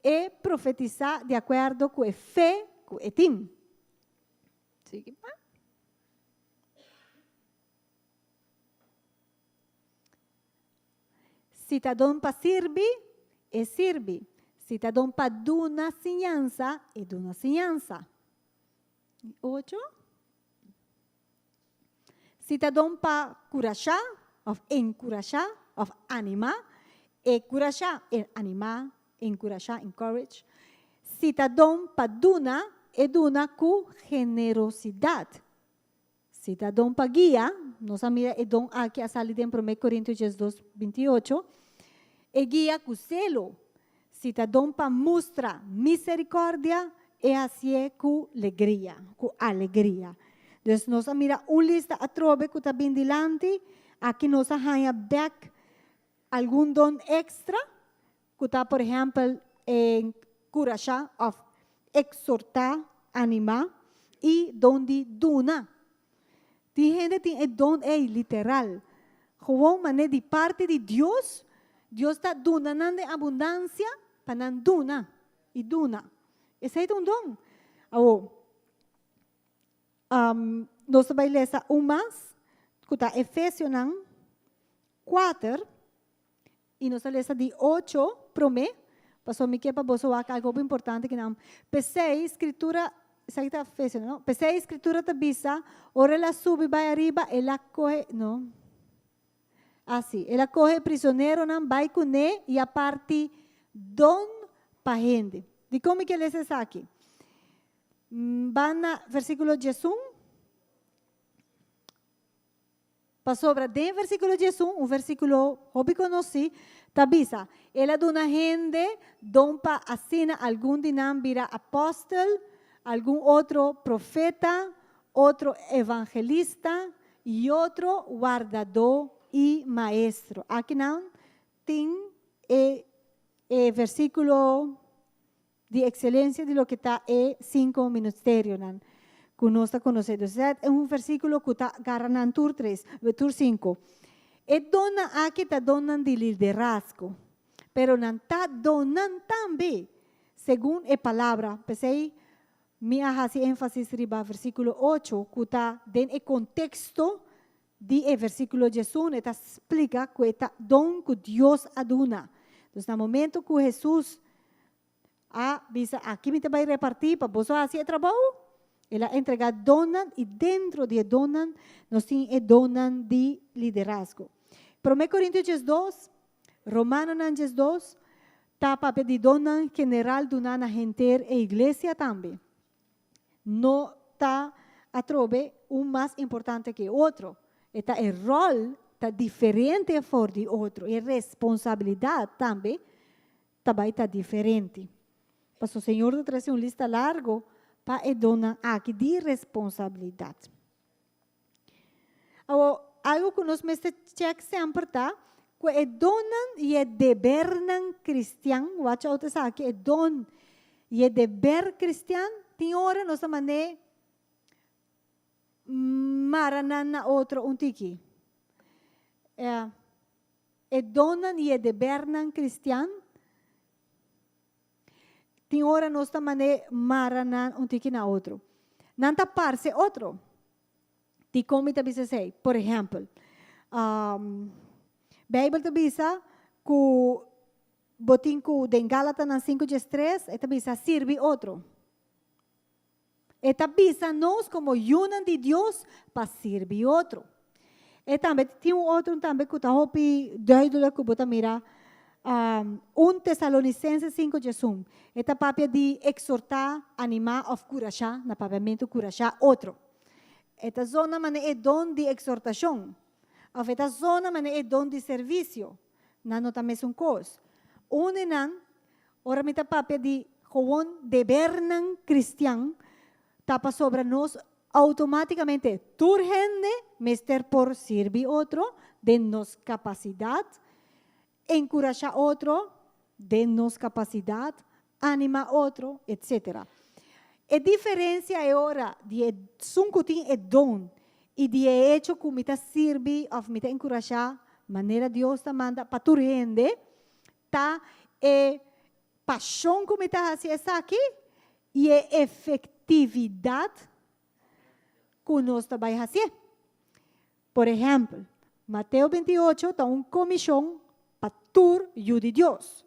e profetisá di akuerdo ku e fe ku e tin. Sigui pa. Si ta don pa sirbi, e sirbi. Si ta don pa duna siñansa, e duna siñansa. Ocho. Si ta don pa kurashá òf enkurashá òf animá, e kurashá, e animá, enkurashá, encourage. Si ta don pa duna, e duna ku generosidat. Si ta don pa guia, nos a mira e don aki a sali den Promé Korintio diesdos, 28, e guia ku selo. Si ta don pa mustra miserikòrdia, e hasié ku legria, ku alegria. Dus nos a mira un lista atrobe ku ta bin dilanti, aki nos a haña bèk algun don èkstra, ku ta por ehèmpel enkurashá òf eksortá, animá, i don di duna. Tin hende tin e don ei literal. Gewoon manera di parti di Dios, Dios ta duna nan den abundansia pa nan duna i duna. Esei ta un don. Awor, nos ta bai lesa un mas ku ta Efesionan kuater. I nos a lesa di ocho promé, pasobra mi ke pa boso wak algu hopi importante kinan. P'esei Skritura, esaki ta Efesionan, no? P'esei Skritura ta bisa, ora el a subi bai ariba, el a kohe, no, ah si, el a kohe e prisoneronan bai kuné i a parti don pa hende. Dikon mi ke lesa esaki? Ban na versíkulo diesun. Pasobra den versíkulo 11, un versíkulo hopi konosí, ta bisa, El a duna hende don pa asina algun di nan bira apòstel, algun otro profeta, otro evangelista i otro wardadó i maestro. Akinan tin e e versíkulo di ekselensia di loke ta e sinku ministerionan ku nos ta konosé. Dus esei ta un versíkulo ku ta gara nan tur tres, tur sinku. E donnan aki ta donnan di liderazgo, pero nan ta donnan tambe segun e palabra. P'esei mi a hasi énfasis riba versíkulo ocho ku ta den e konteksto di e versíkulo 11, e ta splika ku e ta don ku Dios a duna. Dus na momento ku Hesus a bisa aki mi ta bai repartí pa boso hasi e trabou, el a entregá donnan i dentro di e donnan nos tin e donnan di liderazgo. Promé Korintio 12, Romanonan 12 ta papia di donnan general duná na henter e iglesia tambe. No ta atrobe un mas importante ke otro. E ta e ròl ta diferente for di otro. E responsabilidat tambe ta bai ta diferente. Paso Señor ta trese un lista largo pa e donnan aki di responsabilidat. Awor, algo ku nos mester chèk semper ta ku e donnan i e debernan kristian, watch out esaki, e don i e deber kristian, tin ora nos ta man'é mara nan na otro un tiki. E donnan i e debernan kristian, tin ora nos ta man'é mara nan un tiki na otro. Nan ta parse otro. Dikon mi ta bisa esei? Por ehèmpel, Beibel ta bisa ku bo tin ku, den Galatanan sinku 13, e ta bisa sirbi otro. E ta bisa nos komo yunan di Dios pa sirbi otro. E tambe tin un otro tambe ku ta hopi duidelijk ku bo ta mira un Tesalonisense sinku 11. E ta papia di eksortá, animá òf kurashá, na papiamentu kurashá otro. E ta zona manera e don di eksortashon òf e ta zona manera e don di servisio. Nan no ta mesun kos. Un di nan, ora mi ta papia di gewoon debernan kristian, ta pasobra nos outomátikamente tur hende mester por sirbi otro den nos kapasidat, enkurashá otro den nos kapasidat, animá otro, etcétera. E diferensia e ora di esun ku tin e don i di e echo ku mi ta sirbi òf mi ta enkurashá manera Dios ta manda pa tur hende ta e pashon ku mi ta hasi esaki i e efektividat ku nos ta bai hasié. Por ehèmpel, Mateo 28 ta un komishon pa tur yu di Dios.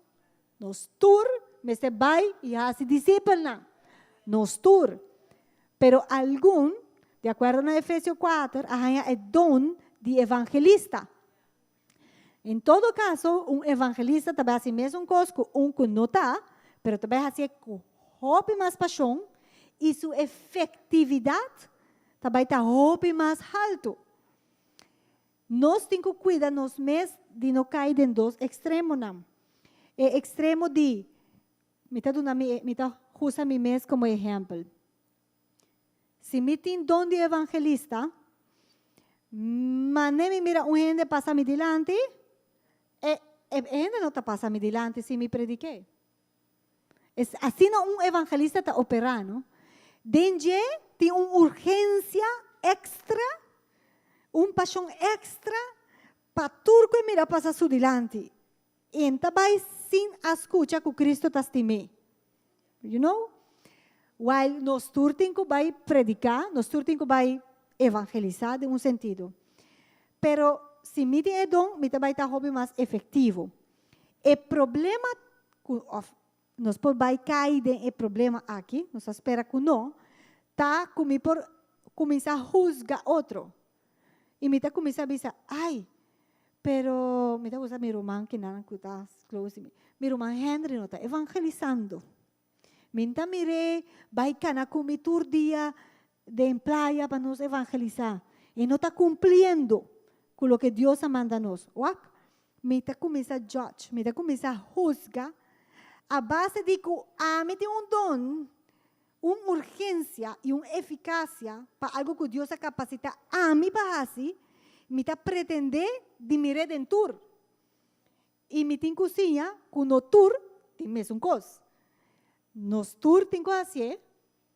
Nos tur mester bai i hasi disipelnan. Nos tur. Pero algun, di akuerdo na Efesio 4, a haña e don di evangelista. En todo kaso, un evangelista ta bai hasi mesun kos ku un ku no ta, pero ta bai hasié ku hopi mas pashon i su efektividat ta bai ta hopi mas haltu. Nos tin ku kuida nos mes di no kai den dos ekstremonan. E ekstremo di, mi ta duna mi, mi ta usa mi mes komo ehèmpel. Si mi tin don di evangelista, mane mi mira un hende pasa mi dilanti, e e hende no ta pasa mi dilanti si mi predik'é. Es asina un evangelista ta operá, no? Den dje tin un urgensia èkstra, un pashon èkstra pa tur ku e mira pasa su dilanti. E ta bai sin a skucha ku Kristu ta stim'é. You know? While nos tur tin ku bai prediká, nos tur tin ku bai evangelisá den un sentido. Pero si mi tin e don, mi ta bai ta hopi mas efektivo. E problema ku òf nos por bai kai den e problema aki, nos ta spera ku no, ta ku mi por kuminsá husga otro. I mi ta kuminsá bisa, ai, pero mi ta usa mi ruman kinan ku ta close di mi, mi ruman Henry no ta evangelisando. Mi ta mir'é bai kana ku mi tur dia den playa pa nos evangelisá. E no ta kumpliendo ku loke Dios a manda nos. Wak, mi ta kuminsá judge, mi ta kuminsá husga a base di ku ami tin un don, un urgensia i un efikasia pa algu ku Dios a kapasitá ami pa hasi, mi ta pretendé di mir'é den tur. I mi tin ku siña ku no tur tin mesun kos. Nos tur tin ku hasié,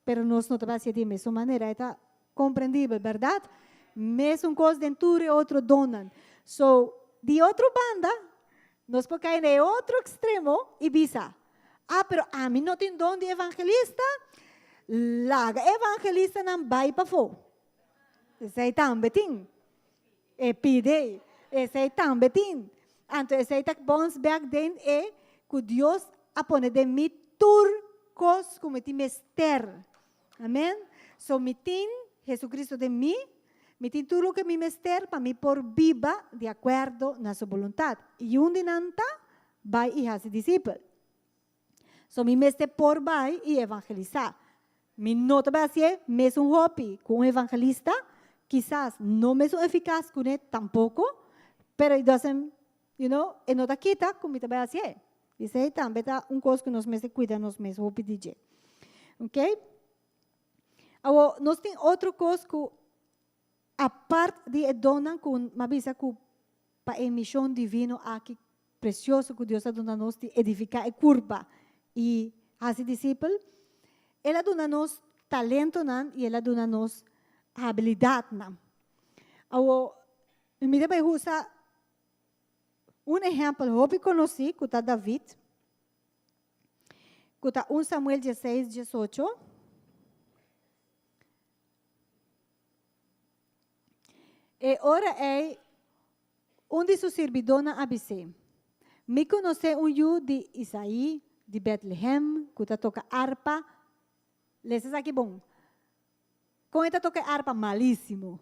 pero nos no ta bai hasié di e mesun manera. E ta komprendibel, bèrdat? Mesun kos den tur e otro donnan. So, di otro banda, nos por kai na e otro ekstremo i bisa, Ah, pero ami no tin don di evangelista, laga e evangelistanan bai pafó. Esei tambe tin. E pide, esei tambe tin. Anto esei ta bons bek den e ku Dios a pone den mi tur kos ku mi tin mester. Amen. So mi tin Jesucristo den mi, mi tin tur loke mi mester pa mi por biba di akuerdo na su boluntat. I un di nan ta bai i hasi disipel. So mi mester por bai i evangelisá. Mi no ta bai hasié mesun hopi ku un evangelista, kisas no mesun efikas kuné tampoko, pero it doesn't, you know, e no ta kita ku mi ta bai hasié. Esei tambe ta un kos ku nos mester kuida nos mes hopi di dje. Okay? Awor, nos tin otro kos ku apart di e donnan ku mi a bisa ku pa e mishon divino aki presioso ku Dios a duna nos di edifiká e kurpa i hasi disipel, El a duna nos talentonan i El a duna nos habilidatnan. Awor, mi ta bai usa un ehèmpel hopi konosí ku ta David, ku ta 1 Samuel 16, 18. E ora ei, un di su sirbidónan a bis'é, Mi konosé un yu di Isaí di Bètlehèm ku ta toka arpa. Lesa esaki bon. Kon e ta toka e arpa? Malísimo.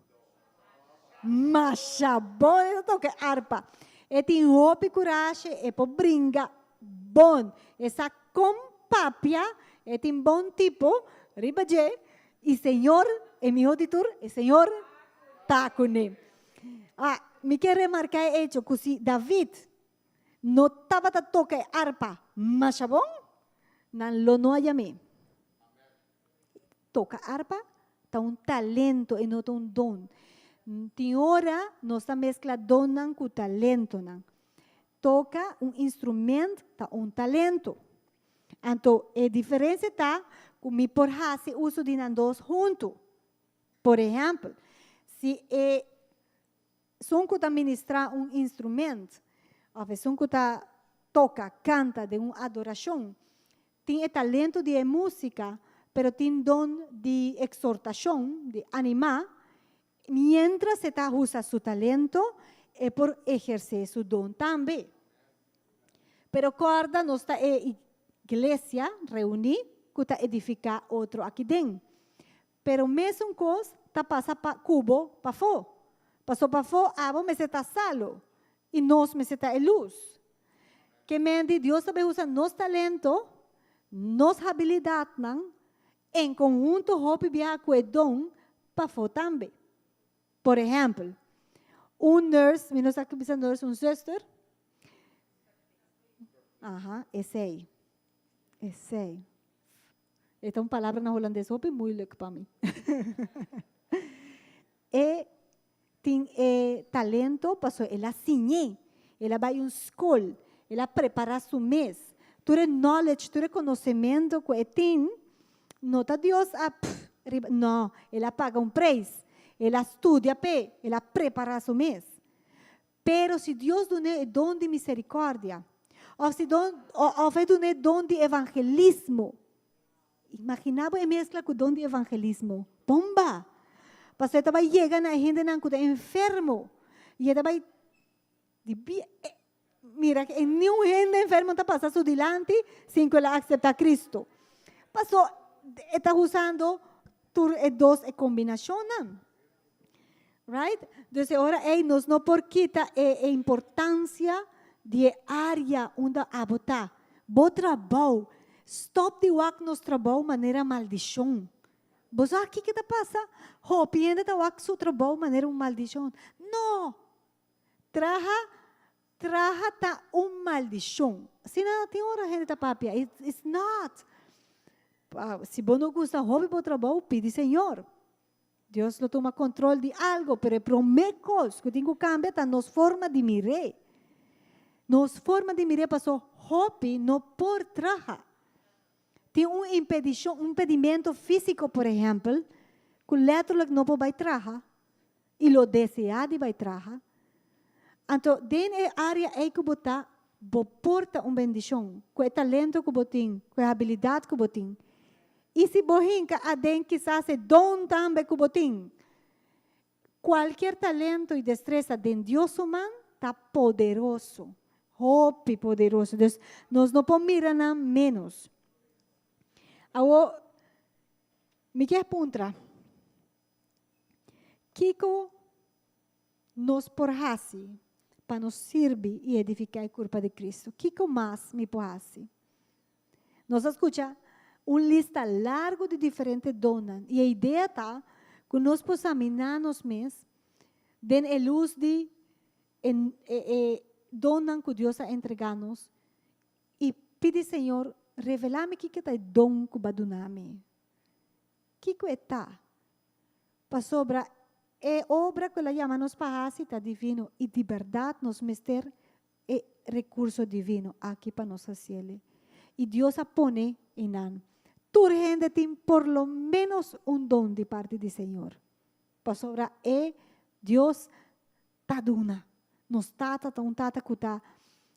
Masha bon e ta toka e arpa. E tin hopi kurashi, e por bringa bon. E sa kon papia, e tin bon tipo riba dje. I Señor, e mihó di tur, e Señor ta kuné. Ah, mi ke remarká e echo ku si David no tabata toka e arpa masha bon, nan lo no a yam'é. Toka arpa ta un talento e no ta un don. Tin ora nos ta meskla donnan ku talentonan. Toka un instrument ta un talento. Anto e diferensia ta. Ku mi por hasi uso di nan dos huntu. Por ehèmpel, si esun ku ta ministrá un instrumènt òf esun ku ta toka, kanta den un adorashon, tin e talento di e músika, pero tin don di eksortashon, di animá, miéntras e ta usa su talento, e por ehersé su don tambe. Pero kòrda nos ta e iglesia reuní ku ta edifiká otro aki den. Pero mesun kos ta pasa pa ku bo pafó. Paso pafó abo mester ta salu i nos mester ta e lus. Ke men di Dios ta bai usa nos talento, nos habilidatnan en konhunto hopi biaha ku e don pafó tambe. Por ehèmpel, un nurse, mi no sa ku bisa nurse, un zuster, aha, esei, esei. E ta un palabra na hulandes hopi moeilijk pa mi. E tin e talento pasobra el a siñ'é, el a bai un skol, el a prepará su mes. Tur e knowledge, tur e konosementu ku e tin, no ta Dios a pff riba, no, el a paga un preis, el a studia p'e, el a prepará su mes. Pero si Dios dun'é e don di miserikòrdia, òf si don, òf e dun'é don di evangelismo, imaginá bo e meskla ku don di evangelismo, bomba! Pasobra e ta bai yega na e hendenan ku ta enfermo, i e ta bai di bia, mira ke niun hende enfermo ta pasa su dilanti sin ku el a akseptá Kristu. Paso e ta usando tur e dos e kombinashonnan. Right? Dus e ora ei nos no por kita e e importancia di e area unda abo ta. Bo trabou. Stop di wak nos trabou manera maldicion. Bo sa kiko ta pasa? Hopi hende ta wak su trabou manera un maldicion. No! Traha, traha ta un maldicion. Asina tin ora hende ta papia. It's not. Si bo no gusta hopi bo trabou, pidi Señor. Dios lo tuma control di algo, pero e prome cos cu tin cu cambia ta nos forma di mir'é. Nos forma di mir'é paso hopi no por traha. Tin un impedicion, un impedimento fisico por ehempel, cu letterlijk no por bay traha y lo desea di bay traha. Anto den e area ey cu bo ta, bo por ta un bendicion cu e talento cu bo tin, cu e habilidad cu bo tin. I si bo hinka aden kisas e don tambe ku bo tin. Kualkier talento i destresa den Dios su man ta poderoso, hopi poderoso. Dus nos no por mira nan ménos. Awor, mi kier puntra, kiko nos por hasi pa nos sirbi i edifiká e kurpa di Kristu? Kiko mas mi por hasi? Nos a skucha un lista largu di diferente donnan i e idea ta ku nos por saminá nos mes den e lus di e e donnan ku Dios a entregá nos i pidi Señor, revelá mi kiko ta e don ku bo a duna mi. Kiko e ta? Pasobra e obra ku el a yama nos pa hasi ta divino i di bèrdat nos mester e rekurso divino aki pa nos hasiel. I Dios a pone einan. Tur hende tin por lo ménos un don di parti di Señor. Pasobra e Dios ta duna. Nos Tata ta un Tata ku ta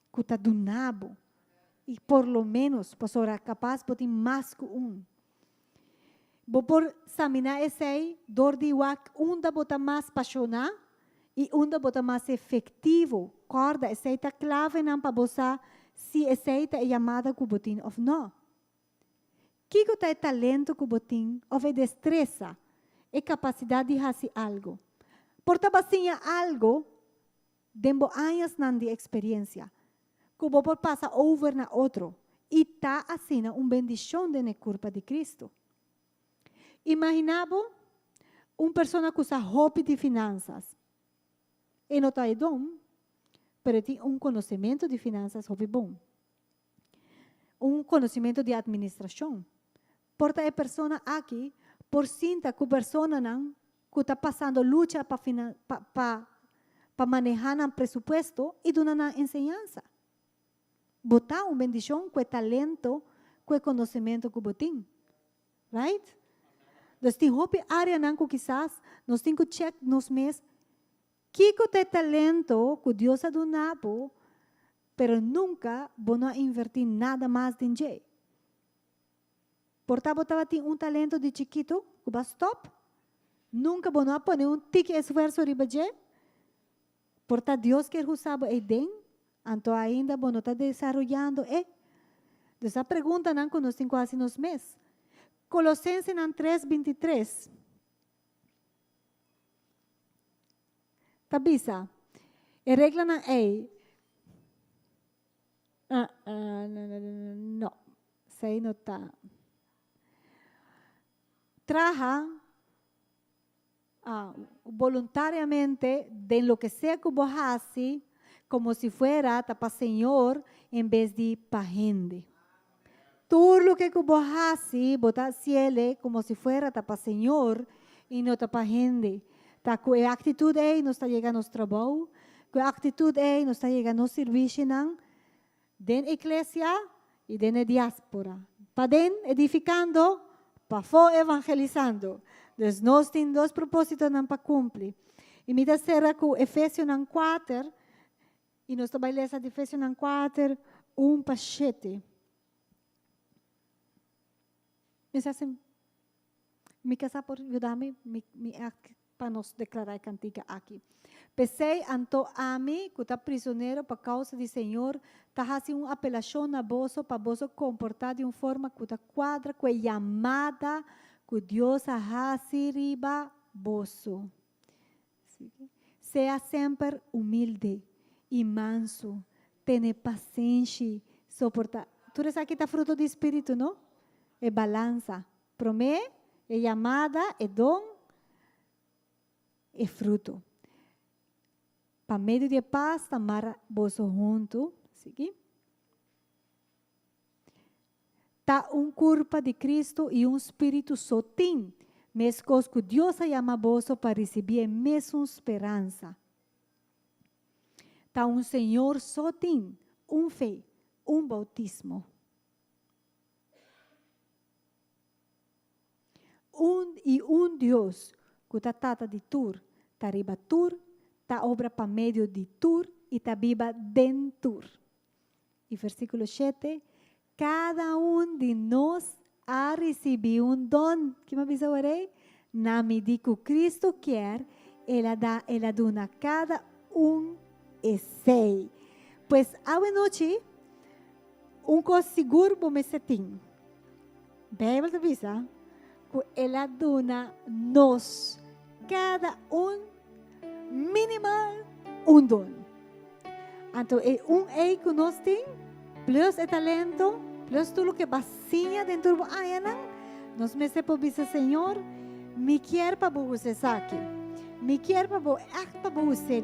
ku ta duna bo. I por lo ménos, pasobra kapas bo tin mas ku un. Bo por saminá esei dor di wak unda bo ta mas pashoná i unda bo ta mas efektivo. Kòrda, esei ta klavenan pa bo sa si esei ta e yamada ku bo tin òf nò. Kiko ta e talento ku bo tin òf e destresa, e kapasidat di hasi algu? Por ta bo a siña algu den bo añasnan di eksperensia ku bo por pasa over na otro i ta asina un bendishon den e kurpa di Kristu. Imaginá bo un persona ku sa hopi di finansas. E no ta e don, pero e tin un konosementu di finansas hopi bon. Un conocimento di administracion. Por ta e persona aki por sinta cu personanan cu ta pasando lucha pa pa pa maneha nan presupuesto y duna nan enseñansa. Bo ta un bendicion cu e talento cu e conocimento cu bo tin. Right? Dus tin hopi áreanan ku kisas nos tin ku chèk nos mes kiko ta e talento ku Dios a duna bo, pero nunka bo no a invertí nada mas den dje. Por ta bo tabatin un talento di chikitu ku bo a stòp? Nunka bo no a pone un tiki esfuerso riba dje? Por ta Dios kier usa bo ei den, anto ainda bo no ta desaroyando e. Dus a preguntanan ku nos tin ku hasi nos mes. Kolosensenan tres 23 ta bisa, E reglanan ei, no, esei no ta. Traha boluntariamente den loke sea ku bo hasi komo si fuera ta pa Señor en bes di pa hende. Tur loke ku bo hasi bo ta hasiele komo si fuera ta pa Señor i no ta pa hende. Ta ku e aktitut ei nos ta yega nos trabou, ku e aktitut ei nos ta yega nos sirbishinan den iglesia i den e diaspora. Paden edificando, pafó evangelisando. Dus nos tin dos propósitonan pa cumpli. I mi ta cera cu Efesionan kuater, i nos ta bai lesa di Efesionan kuater, un pa shete. Mi sa si mi casá por yuda mi, mi mi pa nos deklará e kantika aki. P'esei anto ami, ku ta prisonero pa kousa di Señor, ta hasi un apelashon na boso pa boso komportá di un forma ku ta kuadra ku e yamada ku Dios a hasi riba boso. Sea semper humilde i mansu, tene pasenshi, soportá. Tur esaki ta fruto di spiritu, no? E balansa. Promé, e yamada, e don, e fruto. Pa medio di e pas ta mara boso huntu. Sigui. Ta un kurpa di Cristo i un spiritu so tin, meskos ku Dios a yama boso pa risibí e mesun speransa. Ta un Señor so tin, un fe, un boutismo. Un i un Dios, ku ta Tata di tur, ta riba tur, ta obra pa medio di tur i ta biba den tur. I versíkulo shete, Kada un di nos a risibí un don. Ki mi a bisa awor ei? Na midí ku Kristu kier, el a da, el a duna kada un esei. Pues awe nochi, Un kos sigur bo mester tin. Beibel ta bisa ku el a duna nos kada un minimal un don. Anto e un ei ku nos tin, plus e talento, plus tur loke bo a siña den tur bo añanan, nos mester por bisa, Señor, mi kier pa bo usa esaki. Mi kier pa bo ègt pa bo us'e.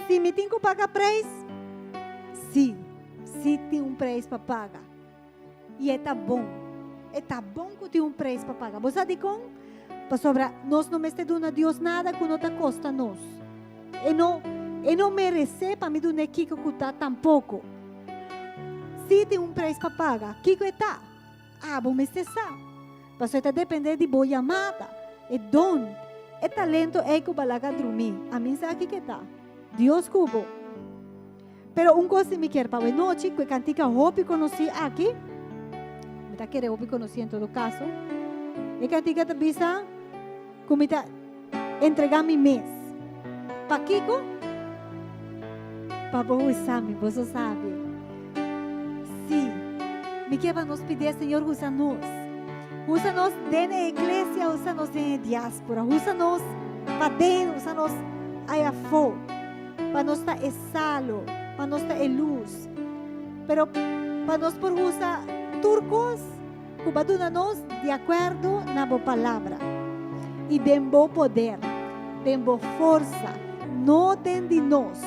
Si mi tin ku paga preis? Sí, sí tin un preis pa paga. I e ta bon. E ta bon ku tin un preis pa paga. Bo sa dikon? Pasobra nos no mester duna Dios nada ku no ta kosta nos. E no, e no meresé pa mi dun'é kiko ku ta tampoko. Sí tin un preis pa paga. Kiko e ta? Abo mester sa. Pasobra e ta dependé di bo yamada, e don, e talento ei ku bo a laga drumí. Ami sa kiko e ta. Dios ku bo. Pero un kos di mi kier pa awe nochi, ku e kantika hopi konosí aki, mi ta kere hopi konosí en todo kaso, e kantika ta bisa ku mi ta entregá mi mes. Pakiko? Pa bo usa mi, boso sabi. Sí, mi kier pa nos pidi e Señor usa nos. Usa nos den e iglesia, usa nos den e diaspora, usa nos paden, usa nos ay afó, pa nos ta e salo, pa nos ta e lus. Pero pa nos por usa tur kos ku bo a duna nos di akuerdo na bo palabra i den bo poder, den bo forsa, no den di nos,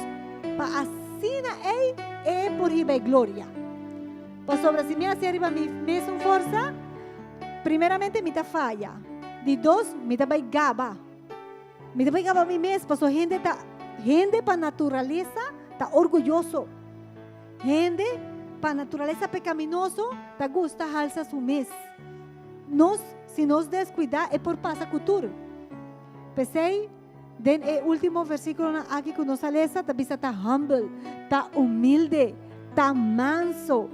pa asina ei e por hiba e gloria. Pasobra si mi hasié riba mi mesun forsa, primeramente mi ta faya, di dos mi ta bai gaba. Mi ta bai gaba mi mes, pasobra hende ta, hende pa naturalesa ta orguyoso. Hende pa naturalesa pecaminoso ta gusta halsa su mes. Nos, si nos deskuidá, e por pasa ku tur. P'esei, den e último versíkulonan aki ku nos a lesa, ta bisa ta humble, ta humilde, ta manso.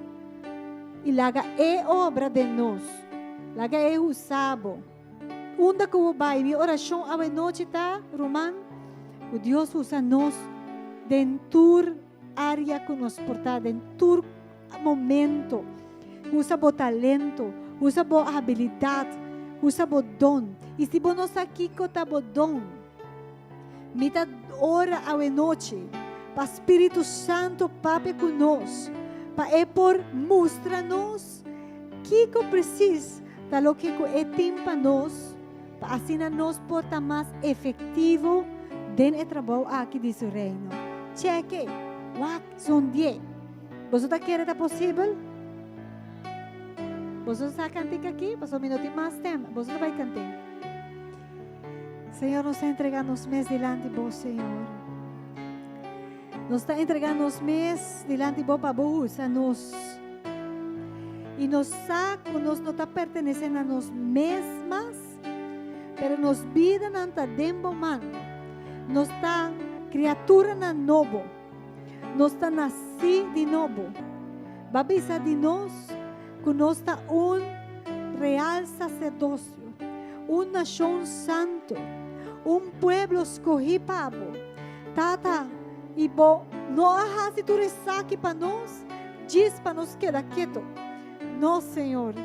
I laga e obra den nos. Laga e usa bo. Unda ku bo bai, mi orashon awenochi ta, ruman, ku Dios usa nos den tur área ku nos por ta, den tur momento. Usa bo talento, usa bo habilidat, usa bo don. I si bo no sa kiko ta bo don, mi ta ora awenochi pa Spiritu Santu papia ku nos, pa e por mustra nos kiko presis Ta loke ku e tin pa nos, pa asina nos por ta mas efektivo den e trabou aki di su Reino. Cheke, wak, sondié. Boso ta kere ta posibel? Boso sa kantika aki? Pasobra mi no tin mas stem. Boso ta bai kant'é. Señor, nos ta entrega nos mes dilanti Bo, Señor. Nos ta entrega nos mes dilanti Bo pa Bo usa nos. I nos sa ku nos no ta pertenesé na nos mes mas, pero nos bidanan ta den Bo man. Nos ta kriaturanan nobo. Nos ta nasí di nobo. Bo a bisa di nos ku nos ta un real saserdosio, un nashon santu, un pueblo skohí pa Bo. Tata, i Bo no a hasi tur esaki pa nos? Djis pa nos keda keto. No, Señor.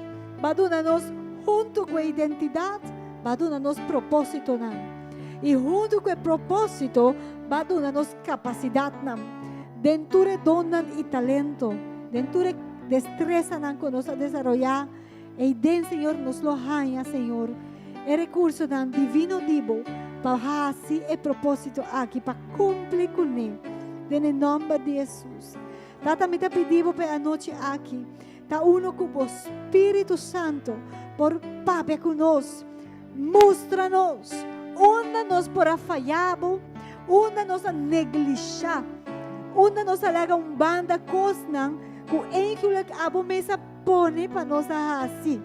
Ba duna nos huntu ku e identidat, ba duna nos propósitonan. I huntu ku e propósito, ba duna nos kapasidatnan. Den tur e donnan i talento, den tur e destresanan ku nos a desaroyá, eiden, Señor, nos lo haña, Señor, e rekursonan divino di Bo pa hasi e propósito aki, pa kumpli kuné. Den e nòmber di Hesus. Tata, mi ta pidi Bo pa e anochi aki ta uno ku Bo Spiritu Santo por papia ku nos, mustra nos unda nos por a faya Bo, unda nos a neglisha, unda nos a laga un banda kosnan ku eigenlijk Abo mes a pone pa nos a hasi,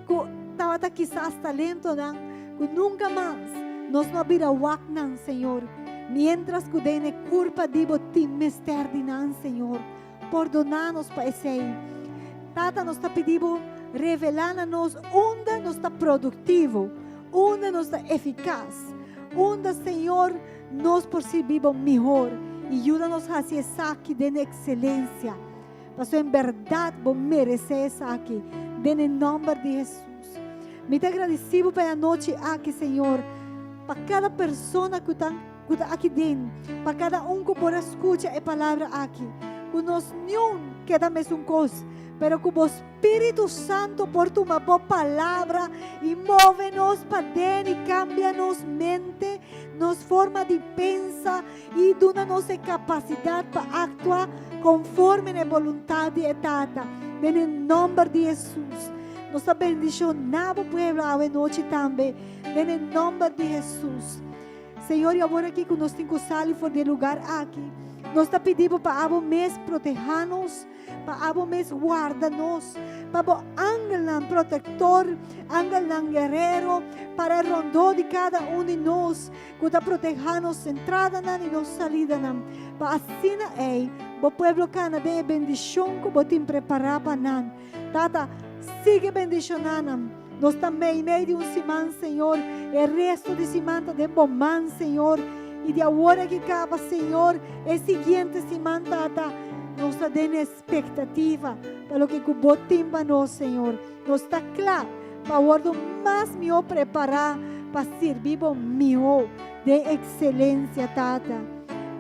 ku tabata kisas talentonan ku nunka mas nos no a bira wak nan, Señor, miéntras ku den e kurpa di Bo tin mester di nan, Señor. Pordoná nos pa esei. Tata, nos ta pidi Bo revelá na nos unda nos ta produktivo, unda nos ta efikas, unda, Señor, nos por sirbi Bo mihor i yuda nos hasi esaki den ekselensia. Pasobra en bèrdat bo meresé esaki, den e nòmber di Hesus. Mi ta agradisí bo pa e anochi aki, Señor, pa kada persona ku ta ku ta aki den, pa kada un ku por a skucha e palabra aki, ku nos niun keda mesun kos, pero ku bo Spiritu Santu por tuma bo palabra i move nos paden i kambia nos mente, nos forma di pensa, I duna nos e kapasidat pa aktua konforme na e boluntat di e Tata. Den e nòmber di Hesus. Nos ta bendishoná bo pueblo awe nochi tambe. Den e nòmber di Hesus. Señor, i awor aki ku nos tin ku sali for di e lugar aki, nos ta pidi bo pa abo mes protehá nos. Pa abo mes warda nos, pa bo angelnan protector, angelnan guerrero, para rondó di cada un di nos, cu ta proteha nos entradanan y nos salidanan, pa asina ei bo pueblo cana den e bendicion cu bo tin prepara pa nan. Tata, sigui bendiciona nan. Nos ta meimei di un siman, Señor. E resto di siman ta den bo man, Señor. I di awor aki kaba, Señor, e siguiente siman, Tata, nos ta den espektativa pa loke ku Bo tin pa nos, Señor. Nos ta kla pa wòrdu mas mihó prepará pa sirbi Bo mihó den ekselensia, Tata.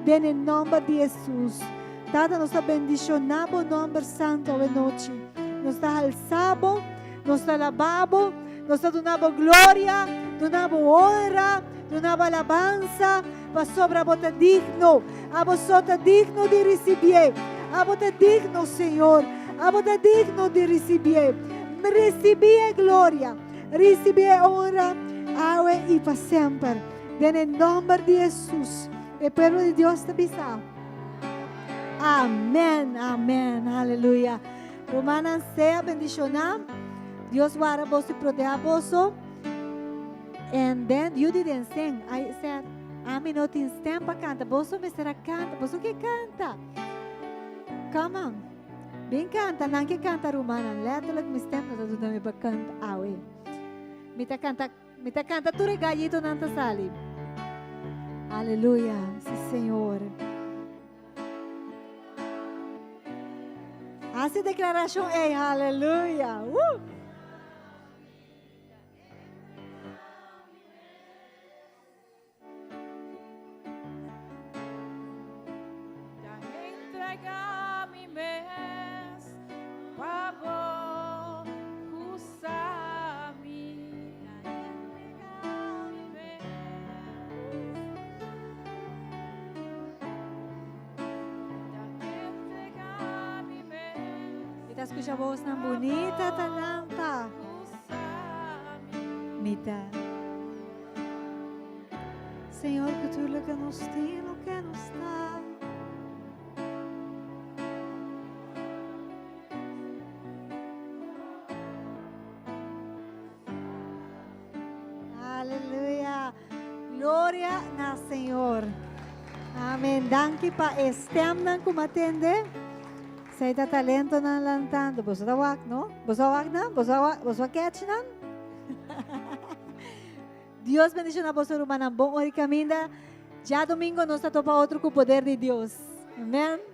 Den e nòmber di Hesus. Tata, nos ta bendishoná Bo nòmber santu awenochi. Nos ta halsá Bo. Nos ta alabá Bo, nos ta duna Bo gloria, duna Bo honra, duna Bo alabansa, pasobra Bo ta digno. Abo so ta digno di risibié. Abo ta digno, Señor. Abo ta digno di risibié. Risibí e gloria, risibí e honra, awe i pa semper. Den e nòmber di Hesus, e pueblo di Dios ta bisa, Amèn, amèn, aleluya. Rumannan sea bendishoná. Dios warda boso y proteha boso. And then you didn't sing. I said, Ami no tin stem pa canta. Boso mester a canta. Boso ke canta. Come on. Bin canta. Nan ke canta rumannan. Letterlijk mi stem no ta duna mi pa canta awe. Mi ta canta, mi ta canta tur e gallitonan ta sali. Aleluya. Si Señor. Hasi declaracion ey. Aleluya. Woo! Ta entrega mi mes pa bo usa mi. Ta entrega mi mes. Ta entrega mi mes. Mi ta scucha bosnan bunita ta lanta. Mi ta. Señor, ku tur loke nos tin, loke nos ta. Aleluya. Gloria na Señor. Amen. Danki pa e stemnan ku m'a tende. Esei ta talentonan lantando. Boso ta wak, no? Boso a wak nan? Boso a wak, boso a catch nan? Dios bendiciona boso rumannan. Bon ora y caminda. Djadomingo nos ta topa otro cu poder di Dios. Amen.